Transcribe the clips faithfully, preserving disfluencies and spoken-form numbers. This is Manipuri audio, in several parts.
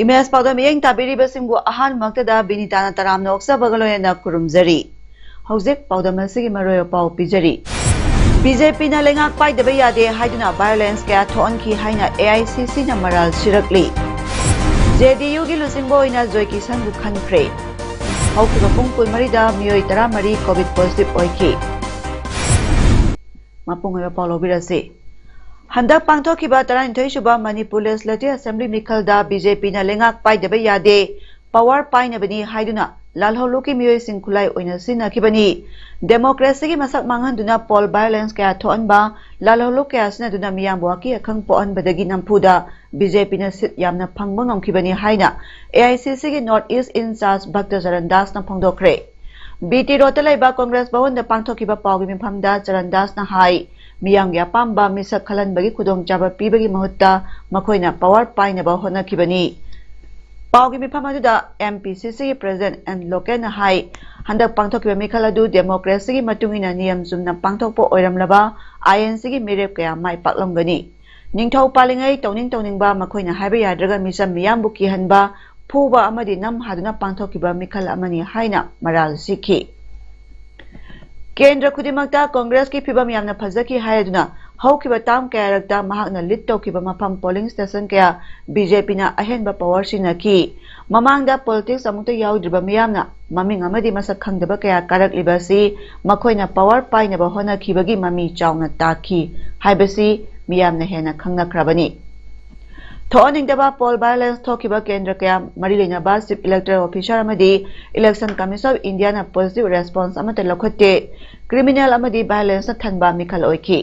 ꯏꯃꯦꯖ ꯄꯥꯎꯗꯝ ꯃꯤꯠꯌꯦꯡ ꯇꯥꯕꯤꯔꯤꯕꯁꯤꯡꯕꯨ ꯑꯍꯥꯟꯕꯃꯛꯇꯗ ꯕꯤꯅꯤꯇꯥꯅ ꯇꯔꯥꯝꯅ ꯑꯣꯛꯆꯕꯒ ꯂꯣꯏꯅꯅ ꯈꯨꯔꯨꯝꯖꯔꯤ꯫ ꯍꯧꯖꯤꯛ ꯄꯥꯎꯗꯝ ꯑꯁꯤꯒꯤ ꯃꯔꯨꯑꯣꯏꯕ ꯄꯥꯎ ꯄꯤꯖꯔꯤ꯫ ꯕꯤꯖꯦꯄꯤꯅ ꯂꯩꯉꯥꯛ ꯄꯥꯏꯗꯕ ꯌꯥꯗꯦ ꯍꯥꯏꯗꯨꯅ violence ꯀꯌꯥ ꯊꯣꯛꯍꯟꯈꯤ ꯍꯥꯏꯅ ꯑꯦ ꯑꯥꯏ ꯁꯤ ꯁꯤꯅ ꯃꯔꯥꯜ ꯁꯤꯔꯛꯂꯤ꯫ ꯖꯦ ꯗꯤ ꯌꯨꯒꯤ ꯂꯨꯆꯤꯡꯕ ꯑꯣꯏꯅ ꯖꯣꯏ ꯀꯤꯁꯟꯕꯨ ꯈꯟꯈ꯭ꯔꯦ꯫ ꯍꯧꯈꯤꯕ ꯄꯨꯡ ꯀꯨꯟꯃꯔꯤꯗ ꯃꯤꯑꯣꯏ ꯇꯔꯥꯃꯔꯤ COVID positive ꯑꯣꯏꯈꯤ꯫ ꯃꯄꯨꯡ ꯑꯣꯏꯕ ꯄꯥꯎ ꯂꯧꯕꯤꯔꯁꯤ꯫ ꯍꯟꯗꯛ ꯄꯥꯡꯊꯣꯛꯈꯤꯕ ꯇꯔꯥꯅꯤꯊꯣꯏ ꯁꯨꯕ ꯃꯅꯤꯄꯨꯔ Legislative Assembly ꯃꯤꯈꯜꯗ ꯕꯤꯖꯦꯄꯤꯅ ꯂꯩꯉꯥꯛ ꯄꯥꯏꯗꯕ ꯌꯥꯗꯦ, power ꯄꯥꯏꯅꯕꯅꯤ ꯍꯥꯏꯗꯨꯅ ꯂꯥꯜꯍꯧꯂꯨꯞꯀꯤ ꯃꯤꯑꯣꯏꯁꯤꯡ ꯈꯨꯠꯂꯥꯏ ꯑꯣꯏꯅ ꯁꯤꯖꯤꯟꯅꯈꯤꯕꯅꯤ꯫ Democracyꯒꯤ ꯃꯁꯛ ꯃꯥꯡꯍꯟꯗꯨꯅ poll violence ꯀꯌꯥ ꯊꯣꯛꯍꯟꯕ, ꯂꯥꯜꯍꯧꯂꯨꯞ ꯀꯌꯥ ꯁꯤꯖꯤꯟꯅꯗꯨꯅ ꯃꯤꯌꯥꯝꯕꯨ ꯑꯀꯤ ꯑꯈꯪ ꯄꯣꯛꯍꯟꯕꯗꯒꯤ ꯅꯝꯐꯨꯗ ꯕꯤꯖꯦꯄꯤꯅ seat ꯌꯥꯝꯅ ꯐꯪꯕ ꯉꯝꯈꯤꯕꯅꯤ ꯍꯥꯏꯅ ꯑꯦ ꯑꯥꯏ ꯁꯤ ꯁꯤꯒꯤ North East in charge Bhakta Charan ꯗꯥꯁꯅ ꯐꯣꯡꯗꯣꯛꯈ꯭ꯔꯦ꯫ ꯕꯤ ꯇꯤ ꯔꯣꯗꯇ ꯂꯩꯕ ꯀꯣꯡꯒ꯭ꯔꯦꯁ ꯚꯋꯟꯗ ꯄꯥꯡꯊꯣꯛꯈꯤꯕ ꯄꯥꯎꯒꯤ ꯃꯤꯐꯝꯗ ꯆꯔꯟ ꯗꯥꯁꯅ ꯍꯥꯏ, ꯃꯤꯌꯥꯝꯒꯤ ꯑꯄꯥꯝꯕ ꯃꯤꯁꯛ ꯈꯜꯍꯟꯕꯒꯤ ꯈꯨꯗꯣꯡꯆꯥꯕ ꯄꯤꯕꯒꯤ ꯃꯍꯨꯠꯇ ꯃꯈꯣꯏꯅ power ꯄꯥꯏꯅꯕ ꯍꯣꯠꯅꯈꯤꯕꯅꯤ꯫ ꯄꯥꯎꯒꯤ ꯃꯤꯐꯝ ꯑꯗꯨꯗ ꯑꯦꯝ ꯄꯤ ꯁꯤ ꯁꯤꯒꯤ President ꯑꯦꯟ ꯂꯣꯀꯦꯟꯅ ꯍꯥꯏ, ꯍꯟꯗꯛ ꯄꯥꯡꯊꯣꯛꯈꯤꯕ ꯃꯤꯈꯜ ꯑꯗꯨ democracyꯒꯤ ꯃꯇꯨꯡ ꯏꯟꯅ ꯅꯤꯌꯝ ꯆꯨꯝꯅ ꯄꯥꯡꯊꯣꯛꯄ ꯑꯣꯏꯔꯝꯂꯕ ꯑꯥꯏ ꯑꯦꯟ ꯁꯤꯒꯤ ꯃꯤꯔꯦꯞ ꯀꯌꯥ ꯃꯥꯏ ꯄꯥꯛꯂꯝꯒꯅꯤ꯫ ꯅꯤꯡꯊꯧ ꯄꯥꯜꯂꯤꯉꯩ ꯇꯧꯅꯤꯡ ꯇꯧꯅꯤꯡꯕ, ꯃꯈꯣꯏꯅ ꯍꯥꯏꯕ ꯌꯥꯗ꯭ꯔꯒ ꯃꯤꯆꯝ ꯃꯤꯌꯥꯝꯕꯨ ꯀꯤꯍꯟꯕ, ꯐꯨꯕ ꯑꯃꯗꯤ ꯅꯝ ꯍꯥꯗꯨꯅ ꯄꯥꯡꯊꯣꯛꯈꯤꯕ ꯃꯤꯈꯜ ꯑꯃꯅꯤ ꯍꯥꯏꯅ ꯃꯔꯥꯜ ꯁꯤꯈꯤ꯫ ꯀꯦꯟꯗ꯭ꯔ ꯈꯨꯗꯤꯡꯃꯛꯇ ꯀꯣꯡꯒ꯭ꯔꯦꯁꯀꯤ ꯐꯤꯚꯝ ꯌꯥꯝꯅ ꯐꯖꯈꯤ ꯍꯥꯏꯔꯗꯨꯅ ꯍꯧꯈꯤꯕ ꯇꯥꯝ ꯀꯌꯥꯔꯛꯇ ꯃꯍꯥꯛꯅ lead ꯇꯧꯈꯤꯕ ꯃꯐꯝ polling station ꯀꯌꯥ ꯕꯤ ꯖꯦ ꯄꯤꯅ ꯑꯍꯦꯟꯕ power ꯁꯤꯖꯤꯟꯅꯈꯤ꯫ ꯃꯃꯥꯡꯗ politics ꯑꯃꯨꯛꯇ ꯌꯥꯎꯗ꯭ꯔꯤꯕ ꯃꯤꯌꯥꯝꯅ ꯃꯃꯤꯡ ꯑꯃꯗꯤ ꯃꯁꯛ ꯈꯪꯗꯕ ꯀꯌꯥ ꯀꯥꯔꯛꯂꯤꯕ ꯑꯁꯤ ꯃꯈꯣꯏꯅ power ꯄꯥꯏꯅꯕ ꯍꯣꯠꯅꯈꯤꯕꯒꯤ ꯃꯃꯤ ꯆꯥꯎꯅ ꯇꯥꯈꯤ ꯍꯥꯏꯕꯁꯤ ꯃꯤꯌꯥꯝꯅ ꯍꯦꯟꯅ ꯈꯪꯅꯈ꯭ꯔꯕꯅꯤ꯫ ꯊꯣꯛꯍꯟꯅꯤꯡꯗꯕ poll violence ꯊꯣꯛꯈꯤꯕ ꯀꯦꯟꯗ꯭ꯔ ꯀꯌꯥ ꯃꯔꯤ ꯂꯩꯅꯕ Chief Electoral Officer ꯑꯃꯗꯤ Election Commission of Indiaꯅ positive response ꯑꯃꯠꯇ ꯂꯧꯈꯠꯇꯦ꯫ Criminal ꯑꯃꯗꯤ violenceꯅ ꯊꯟꯕ ꯃꯤꯈꯜ ꯑꯣꯏꯈꯤ꯫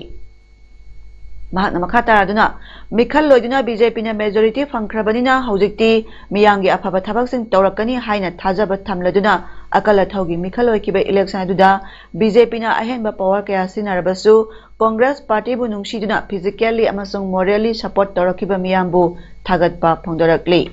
ꯃꯍꯥꯛꯅ ꯃꯈꯥ ꯇꯥꯔꯗꯨꯅ, ꯃꯤꯈꯜ ꯂꯣꯏꯗꯨꯅ ꯕꯤ ꯖꯦ ꯄꯤꯅ ꯃꯦꯖꯣꯔꯤꯇꯤ ꯐꯪꯈ꯭ꯔꯕꯅꯤꯅ ꯍꯧꯖꯤꯛꯇꯤ ꯃꯤꯌꯥꯝꯒꯤ ꯑꯐꯕ ꯊꯕꯛꯁꯤꯡ ꯇꯧꯔꯛꯀꯅꯤ ꯍꯥꯏꯅ ꯊꯥꯖꯕ ꯊꯝꯂꯗꯨꯅ, ꯑꯀꯜ ꯑꯊꯧꯒꯤ ꯃꯤꯈꯜ ꯑꯣꯏꯈꯤꯕ ꯏꯂꯦꯛꯁꯟ ꯑꯗꯨꯗ ꯕꯤ ꯖꯦ ꯄꯤꯅ ꯑꯍꯦꯟꯕ ꯄꯋꯥꯔ ꯀꯌꯥ ꯁꯤꯖꯤꯟꯅꯔꯕꯁꯨ ꯀꯣꯡꯒ꯭ꯔꯦꯁ ꯄꯥꯔꯇꯤꯕꯨ ꯅꯨꯡꯁꯤꯗꯨꯅ physically ꯑꯃꯁꯨꯡ morally support ꯇꯧꯔꯛꯈꯤꯕ ꯃꯤꯌꯥꯝꯕꯨ ꯊꯥꯒꯠꯄ ꯐꯣꯡꯗꯣꯔꯛꯂꯤ꯫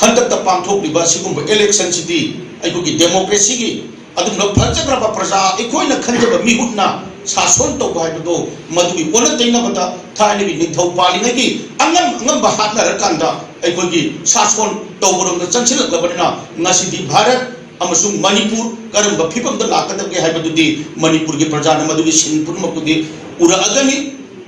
ꯍꯟꯗꯛꯇ ꯄꯥꯡꯊꯣꯛꯂꯤꯕ ꯑꯁꯤꯒꯨꯝꯕ ꯏꯂꯦꯛꯁꯟꯁꯤꯗꯤ ꯑꯩꯈꯣꯏꯒꯤ ꯗꯦꯃꯣꯀ꯭ꯔꯦꯁꯤꯒꯤ ꯑꯗꯨꯒꯨꯝꯂꯕ ꯐꯖꯈ꯭ꯔꯕ ꯄ꯭ꯔꯖꯥ ꯑꯩꯈꯣꯏꯅ ꯈꯟꯖꯕ ꯃꯤꯍꯨꯠꯅ ꯁꯥꯁꯣꯟ ꯇꯧꯕ ꯍꯥꯏꯕꯗꯣ ꯃꯗꯨꯒꯤ ꯑꯣꯟꯅ ꯇꯩꯅꯕꯗ ꯊꯥꯏꯅꯒꯤ ꯅꯤꯡꯊꯧ ꯄꯥꯜꯂꯤꯉꯩꯒꯤ ꯑꯉꯝ ꯑꯉꯝꯕ ꯍꯥꯠꯅꯔꯀꯥꯟꯗ ꯑꯩꯈꯣꯏꯒꯤ ꯁꯥꯁꯣꯟ ꯇꯧꯕꯔꯣꯝꯗ ꯆꯪꯁꯤꯜꯂꯛꯂꯕꯅꯤꯅ ꯉꯁꯤꯗꯤ ꯚꯥꯔꯠ ꯑꯃꯁꯨꯡ ꯃꯅꯤꯄꯨꯔ ꯀꯔꯝꯕ ꯐꯤꯕꯝꯗ ꯂꯥꯛꯀꯗꯒꯦ ꯍꯥꯏꯕꯗꯨꯗꯤ ꯃꯅꯤꯄꯨꯔꯒꯤ ꯄ꯭ꯔꯖꯥꯅ ꯃꯗꯨꯒꯤ ꯁꯤꯟ ꯄꯨꯝꯅꯃꯛꯄꯨꯗꯤ ꯎꯔꯛꯑꯒꯅꯤ꯫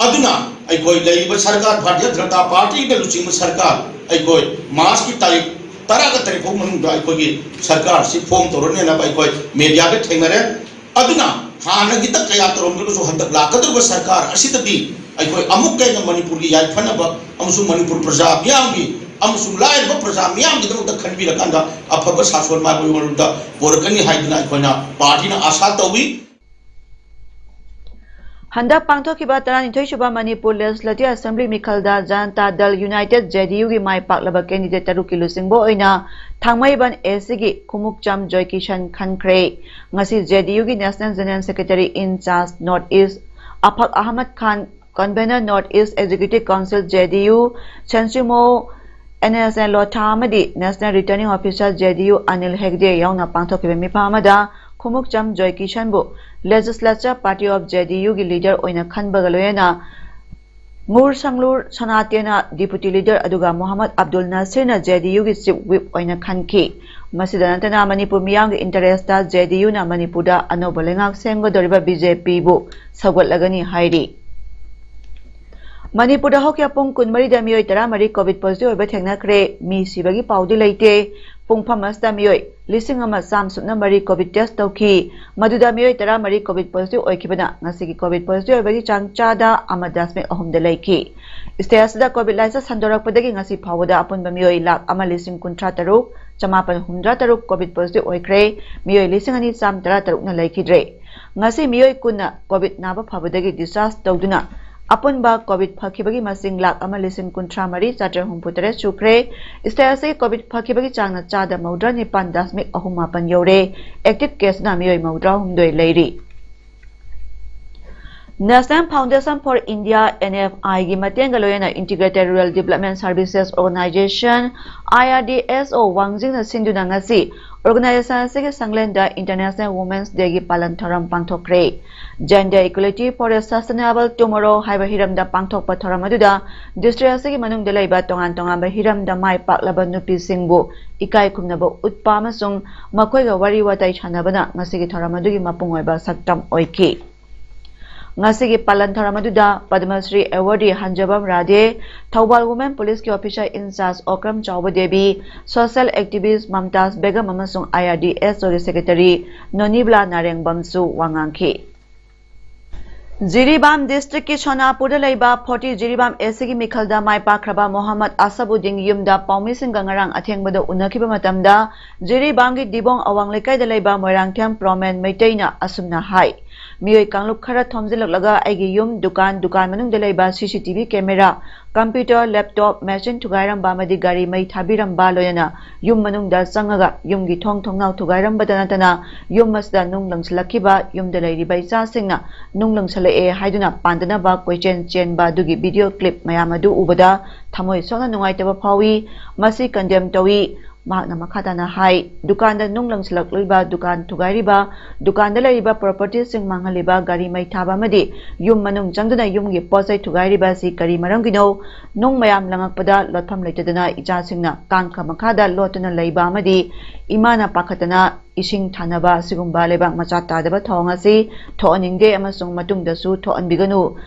ꯑꯗꯨꯅ ꯑꯩꯈꯣꯏ ꯂꯩꯔꯤꯕ ꯁꯔꯀꯥꯔ, ꯚꯥꯔꯇꯤꯌ ꯖꯅꯇꯥ ꯄꯥꯔꯇꯤꯅ ꯂꯨꯆꯤꯡꯕ ꯁꯔꯀꯥꯔ, ꯑꯩꯈꯣꯏ ꯃꯥꯔꯆꯀꯤ ꯇꯥꯔꯤꯛ ꯇꯔꯥꯒ ꯇꯔꯦꯠ ꯐꯥꯎ ꯃꯅꯨꯡꯗ ꯑꯩꯈꯣꯏꯒꯤ ꯁꯔꯀꯥꯔꯁꯤ ꯐꯣꯝ ꯇꯧꯔꯅꯤ ꯍꯥꯏꯅ ꯑꯩꯈꯣꯏ ꯃꯦꯗꯤꯌꯥꯗ ꯊꯦꯡꯅꯔꯦ꯫ ꯑꯗꯨꯅ ꯍꯥꯟꯅꯒꯤꯗ ꯀꯌꯥ ꯇꯧꯔꯝꯗ꯭ꯔꯒꯁꯨ ꯍꯟꯗꯛ ꯂꯥꯛꯀꯗꯧꯔꯤꯕ ꯁꯔꯀꯥꯔ ꯑꯁꯤꯗꯗꯤ ꯑꯩꯈꯣꯏ ꯑꯃꯨꯛꯀ ꯍꯦꯟꯅ ꯃꯅꯤꯄꯨꯔꯒꯤ ꯌꯥꯏꯐꯅꯕ ꯑꯃꯁꯨꯡ ꯃꯅꯤꯄꯨꯔ ꯄ꯭ꯔꯖꯥ ꯃꯤꯌꯥꯝꯒꯤ ꯑꯃꯁꯨꯡ ꯂꯥꯏꯔꯕ ꯄ꯭ꯔꯖꯥ ꯃꯤꯌꯥꯝꯒꯤꯗꯃꯛꯇ ꯈꯟꯕꯤꯔꯀꯥꯟꯗ ꯑꯐꯕ ꯁꯥꯁꯣꯟ ꯃꯥꯏ ꯃꯔꯨꯝꯗ ꯄꯣꯔꯛꯀꯅꯤ ꯍꯥꯏꯗꯨꯅ ꯑꯩꯈꯣꯏꯅ ꯄꯥꯔꯇꯤꯅ ꯑꯥꯁꯥ ꯇꯧꯏ꯫ ꯍꯟꯗꯛ ꯄꯥꯡꯊꯣꯛꯈꯤꯕ ꯇꯔꯥꯅꯤꯊꯣꯏ ꯁꯨꯕ ꯃꯅꯤꯄꯨꯔ Legislative Assembly ꯃꯤꯈꯜꯗ ꯖꯅꯇꯥ ꯗꯜ United, J D U ꯒꯤ ꯃꯥꯏ ꯄꯥꯛꯂꯕ candidate ꯇꯔꯨꯛꯀꯤ ꯂꯨꯆꯤꯡꯕ ꯑꯣꯏꯅ ꯊꯥꯡꯃꯩꯕꯟ A C ꯒꯤ ꯈꯨꯃꯨꯛꯆꯝ ꯖꯣꯏꯀꯤꯁꯟ ꯈꯟꯈ꯭ꯔꯦ꯫ ꯉꯁꯤ J D U ꯒꯤ National General Secretary in charge North East ꯑꯐꯛ Ahmad Khan, Convener North East Executive Council J D U, ꯁꯦꯟꯁꯨꯃꯣ N S N Lotha ꯑꯃꯗꯤ National Returning Officer J D U Anil Hegde ꯌꯥꯎꯅ ꯄꯥꯡꯊꯣꯛꯈꯤꯕ ꯃꯤꯐꯝ ꯑꯃꯗ Khumukcham ꯖꯣꯏꯀꯤꯁꯟꯕꯨ Legislature Party of J D U ꯒꯤ leader ꯑꯣꯏꯅ ꯈꯟꯕꯒ ꯂꯣꯏꯅꯅ ꯉꯨꯔ ꯁꯪꯂꯨꯔ ꯁꯅꯥꯇꯦꯅ deputy leader ꯑꯗꯨꯒ Mohammad Abdul ꯅꯁꯤꯔꯅ J D U ꯒꯤ chief whip ꯑꯣꯏꯅ ꯈꯟꯈꯤ꯫ ꯃꯁꯤꯗ ꯅꯠꯇꯅ ꯃꯅꯤꯄꯨꯔ ꯃꯤꯌꯥꯝꯒꯤ interest ꯇ J D U ꯅ ꯃꯅꯤꯄꯨꯔꯗ ꯑꯅꯧꯕ ꯂꯩꯉꯥꯛ ꯁꯦꯝꯒꯗꯧꯔꯤꯕ B J P ꯕꯨ ꯁꯧꯒꯠꯂꯒꯅꯤ ꯍꯥꯏꯔꯤ꯫ ꯃꯅꯤꯄꯨꯔꯗ ꯍꯧꯈꯤꯕ ꯄꯨꯡ ꯀꯨꯟꯃꯔꯤꯗ ꯃꯤꯑꯣꯏ ꯇꯔꯥꯃꯔꯤ COVID positive ꯑꯣꯏꯕ ꯊꯦꯡꯅꯈ꯭ꯔꯦ꯫ ꯃꯤ ꯁꯤꯕꯒꯤ ꯄꯥꯎꯗꯤ ꯂꯩꯇꯦ꯫ ꯄꯨꯡꯐꯝ ꯑꯁꯤꯗ ꯃꯤꯑꯣꯏ ꯂꯤꯁꯤꯡ ꯑꯃ ꯆꯥꯝꯃ ꯁꯨꯞꯅ ꯃꯔꯤ COVID test ꯇꯧꯈꯤ꯫ ꯃꯗꯨꯗ ꯃꯤꯑꯣꯏ ꯇꯔꯥꯃꯔꯤ COVID positive ꯑꯣꯏꯈꯤꯕꯅ ꯉꯁꯤꯒꯤ COVID positive ꯑꯣꯏꯕꯒꯤ ꯆꯥꯡ ꯆꯥꯗ ꯑꯃ ꯗꯁꯃꯤꯛ ꯑꯍꯨꯝꯗ ꯂꯩꯈꯤ꯫ State ꯑꯁꯤꯗ COVID ꯂꯥꯏꯆꯠ ꯁꯟꯗꯣꯔꯛꯄꯗꯒꯤ ꯉꯁꯤ ꯐꯥꯎꯕꯗ ꯑꯄꯨꯟꯕ ꯃꯤꯑꯣꯏ ꯂꯥꯈ ꯑꯃ ꯂꯤꯁꯤꯡ ꯀꯨꯟꯊ꯭ꯔꯥ ꯇꯔꯨꯛ ꯆꯃꯥꯄꯜ ꯍꯨꯝꯗ꯭ꯔꯥ ꯇꯔꯨꯛ COVID positive ꯑꯣꯏꯈ꯭ꯔꯦ꯫ ꯃꯤꯑꯣꯏ ꯂꯤꯁꯤꯡ ꯑꯅꯤ ꯆꯥꯝꯃ ꯇꯔꯥ ꯇꯔꯨꯛꯅ ꯂꯩꯈꯤꯗ꯭ꯔꯦ꯫ ꯉꯁꯤ ꯃꯤꯑꯣꯏ ꯀꯨꯟꯅ COVID ꯅꯥꯕ ꯐꯕꯗꯒꯤ discharge ꯇꯧꯗꯨꯅ ꯑꯄꯨꯟꯕ ꯀꯣꯚꯤꯗ ꯐꯈꯤꯕꯒꯤ ꯃꯁꯤꯡ ꯂꯥꯈ ꯑꯃ ꯂꯤꯁꯤꯡ ꯀꯨꯟꯊ꯭ꯔꯥ ꯃꯔꯤ ꯆꯥꯇ꯭ꯔꯦꯠ ꯍꯨꯝꯐꯨ ꯇꯔꯦꯠ ꯁꯨꯈ꯭ꯔꯦ꯫ ꯁ꯭ꯇꯦꯠ ꯑꯁꯤꯒꯤ ꯀꯣꯚꯤꯗ ꯐꯈꯤꯕꯒꯤ ꯆꯥꯡꯅ ꯆꯥꯗ ꯃꯧꯗ꯭ꯔꯥ ꯅꯤꯄꯥꯟ ꯗꯁꯃꯤꯛ ꯑꯍꯨꯝ ꯃꯥꯄꯟ ꯌꯧꯔꯦ꯫ ꯑꯦꯛꯇꯤꯚ ꯀꯦꯁꯅ ꯃꯤꯑꯣꯏ ꯃꯧꯗ꯭ꯔꯥ ꯍꯨꯝꯗꯣꯏ ꯂꯩꯔꯤ꯫ National Foundation for India, NFI ꯒꯤ ꯃꯇꯦꯡꯒ ꯂꯣꯏꯅꯅ Integrated Rural Development Services Organization, IRDSO, ꯋꯥꯡꯖꯤꯡꯅ ꯁꯤꯟꯗꯨꯅ ꯉꯁꯤ ꯑꯣꯔꯒꯅꯥꯏꯖꯦꯁꯟ ꯑꯁꯤꯒꯤ ꯁꯪꯂꯦꯟꯗ International Women's Day ꯒꯤ ꯄꯥꯂꯟ ꯊꯧꯔꯝ ꯄꯥꯡꯊꯣꯛꯈ꯭ꯔꯦ꯫ Gender Equality for a Sustainable Tomorrow ꯍꯥꯏꯕ ꯍꯤꯔꯝꯗ ꯄꯥꯡꯊꯣꯛꯄ ꯊꯧꯔꯝ ꯑꯗꯨꯗ ꯗꯤꯁꯇ꯭ꯔꯤꯛ ꯑꯁꯤꯒꯤ ꯃꯅꯨꯡꯗ ꯂꯩꯕ ꯇꯣꯉꯥꯟ ꯇꯣꯉꯥꯟꯕ ꯍꯤꯔꯝꯗ ꯃꯥꯏ ꯄꯥꯛꯂꯕ ꯅꯨꯄꯤꯁꯤꯡꯕꯨ ꯏꯀꯥꯏ ꯈꯨꯝꯅꯕ ꯎꯠꯄ ꯑꯃꯁꯨꯡ ꯃꯈꯣꯏꯒ ꯋꯥꯔꯤ ꯋꯥꯇꯥꯏ ꯁꯥꯟꯅꯕꯅ ꯉꯁꯤꯒꯤ ꯊꯧꯔꯝ ꯑꯗꯨꯒꯤ ꯃꯄꯨꯡ ꯑꯣꯏꯕ ꯁꯛꯇꯝ ꯑꯣꯏꯈꯤ꯫ ꯉꯁꯤꯒꯤ ꯄꯥꯂꯟ ꯊꯧꯔꯝ ꯑꯗꯨꯗ ꯄꯗꯃꯁ꯭ꯔꯤ ꯑꯦꯋꯥꯔꯗꯤ ꯍꯟꯖꯕꯝ ꯔꯥꯙꯦ, ꯊꯧꯕꯥꯜ ꯋꯨꯃꯦꯟ ꯄꯨꯂꯤꯁꯀꯤ ꯑꯣꯐꯤꯁꯔ ꯏꯟꯆꯥꯔꯖ ꯑꯣꯀ꯭ꯔꯝ ꯆꯥꯎꯕ ꯗꯦꯕꯤ, ꯁꯣꯁꯤꯌꯦꯜ ꯑꯦꯛꯇꯤꯚꯤꯁ꯭ꯠ ꯃꯝꯇꯥꯖ ꯕꯦꯒꯝ ꯑꯃꯁꯨꯡ IRDSO ꯒꯤ ꯁꯦꯀ꯭ꯔꯦꯇꯔꯤ ꯅꯣꯅꯤꯕꯂꯥ ꯅꯥꯔꯦꯡꯕꯝꯁꯨ ꯋꯥ ꯉꯥꯡꯈꯤ꯫ ꯖꯤꯔꯤꯕꯥꯝ ꯗꯤꯁꯇ꯭ꯔꯤꯛꯀꯤ ꯁꯣꯅꯥꯄꯨꯔꯗ ꯂꯩꯕ ꯐꯣꯔꯇꯤ ꯖꯤꯔꯤꯕꯥꯝ ACꯒꯤ ꯃꯤꯈꯜꯗ ꯃꯥꯏ ꯄꯥꯛꯈ꯭ꯔꯕ ꯃꯣꯍꯝꯃꯗ ꯑꯁꯕꯨꯗꯗꯤꯟꯒꯤ ꯌꯨꯝꯗ ꯄꯥꯎꯃꯤꯁꯤꯡꯒ ꯉꯔꯥꯡ ꯑꯊꯦꯡꯕꯗ ꯎꯅꯈꯤꯕ ꯃꯇꯝꯗ ꯖꯤꯔꯤꯕꯥꯝꯒꯤ ꯗꯤꯕꯣꯡ ꯑꯋꯥꯡ ꯂꯩꯀꯥꯏꯗ ꯂꯩꯕ ꯃꯣꯏꯔꯥꯡꯊꯦꯝ ꯄ꯭ꯔꯣꯃꯦꯟ ꯃꯩꯇꯩꯅ ꯑꯁꯨꯝꯅ ꯍꯥꯏ, ꯃꯤꯑꯣꯏ ꯀꯥꯡꯂꯨꯞ ꯈꯔ ꯊꯣꯝꯖꯤꯜꯂꯛꯂꯒ ꯑꯩꯒꯤ ꯌꯨꯝ, ꯗꯨꯀꯥꯟ, ꯗꯨꯀꯥꯟ ꯃꯅꯨꯡꯗ ꯂꯩꯕ CCTV camera, computer, laptop, machine ꯊꯨꯒꯥꯏꯔꯝꯕ ꯑꯃꯗꯤ ꯒꯥꯔꯤ ꯃꯩ ꯊꯥꯕꯤꯔꯝꯕ ꯂꯣꯏꯅꯅ ꯌꯨꯝ ꯃꯅꯨꯡꯗ ꯆꯪꯉꯒ ꯌꯨꯝꯒꯤ ꯊꯣꯡ ꯊꯣꯡꯅꯥꯎ ꯊꯨꯒꯥꯏꯔꯝꯕꯗ ꯅꯠꯇꯅ ꯌꯨꯝ ꯑꯁꯤꯗ ꯅꯨꯡ ꯂꯪꯁꯤꯜꯂꯛꯈꯤꯕ ꯌꯨꯝꯗ ꯂꯩꯔꯤꯕ ꯏꯆꯥꯁꯤꯡꯅ ꯅꯨꯡ ꯂꯪꯁꯤꯜꯂꯛꯑꯦ ꯍꯥꯏꯗꯨꯅ ꯄꯥꯟꯗꯅꯕ ꯀꯣꯏꯆꯦꯟ ꯆꯦꯟꯕ ꯑꯗꯨꯒꯤ video clip ꯃꯌꯥꯝ ꯑꯗꯨ ꯎꯕꯗ ꯊꯃꯣꯏ ꯁꯣꯛꯅ ꯅꯨꯡꯉꯥꯏꯇꯕ ꯐꯥꯎꯏ꯫ ꯃꯁꯤ condemn ꯇꯧꯏ꯫ ꯃꯍꯥꯛꯅ ꯃꯈꯥ ꯇꯥꯅ ꯍꯥꯏ, ꯗꯨꯀꯥꯟꯗ ꯅꯨꯡ ꯂꯪꯁꯤꯜꯂꯛꯂꯤꯕ, ꯗꯨꯀꯥꯟ ꯊꯨꯒꯥꯏꯔꯤꯕ, ꯗꯨꯀꯥꯟꯗ ꯂꯩꯔꯤꯕ propertyꯁꯤꯡ ꯃꯥꯡꯍꯜꯂꯤꯕ, ꯒꯥꯔꯤ ꯃꯩ ꯊꯥꯕ ꯑꯃꯗꯤ ꯌꯨꯝ ꯃꯅꯨꯡ ꯆꯪꯗꯨꯅ ꯌꯨꯝꯒꯤ ꯄꯣꯠ ꯆꯩ ꯊꯨꯒꯥꯏꯔꯤꯕ ꯑꯁꯤ ꯀꯔꯤ ꯃꯔꯝꯒꯤꯅꯣ? ꯅꯨꯡ ꯃꯌꯥꯝ ꯂꯪꯉꯛꯄꯗ ꯂꯣꯠꯐꯝ ꯂꯩꯇꯗꯅ ꯏꯆꯥꯁꯤꯡꯅ ꯀꯥꯡꯈ ꯃꯈꯥꯗ ꯂꯣꯠꯇꯨꯅ ꯂꯩꯕ ꯑꯃꯗꯤ ꯏꯃꯥꯅ ꯄꯥꯈꯠꯇꯅ ꯏꯁꯤꯡ ꯊꯥꯅꯕ ꯑꯁꯤꯒꯨꯝꯕ ꯂꯩꯕꯥꯛ ꯃꯆꯥ ꯇꯥꯗꯕ ꯊꯧꯑꯣꯡ ꯑꯁꯤ ꯊꯣꯛꯍꯟꯅꯤꯡꯗꯦ ꯑꯃꯁꯨꯡ ꯃꯇꯨꯡꯗꯁꯨ ꯊꯣꯛꯍꯟꯕꯤꯒꯅꯨ꯫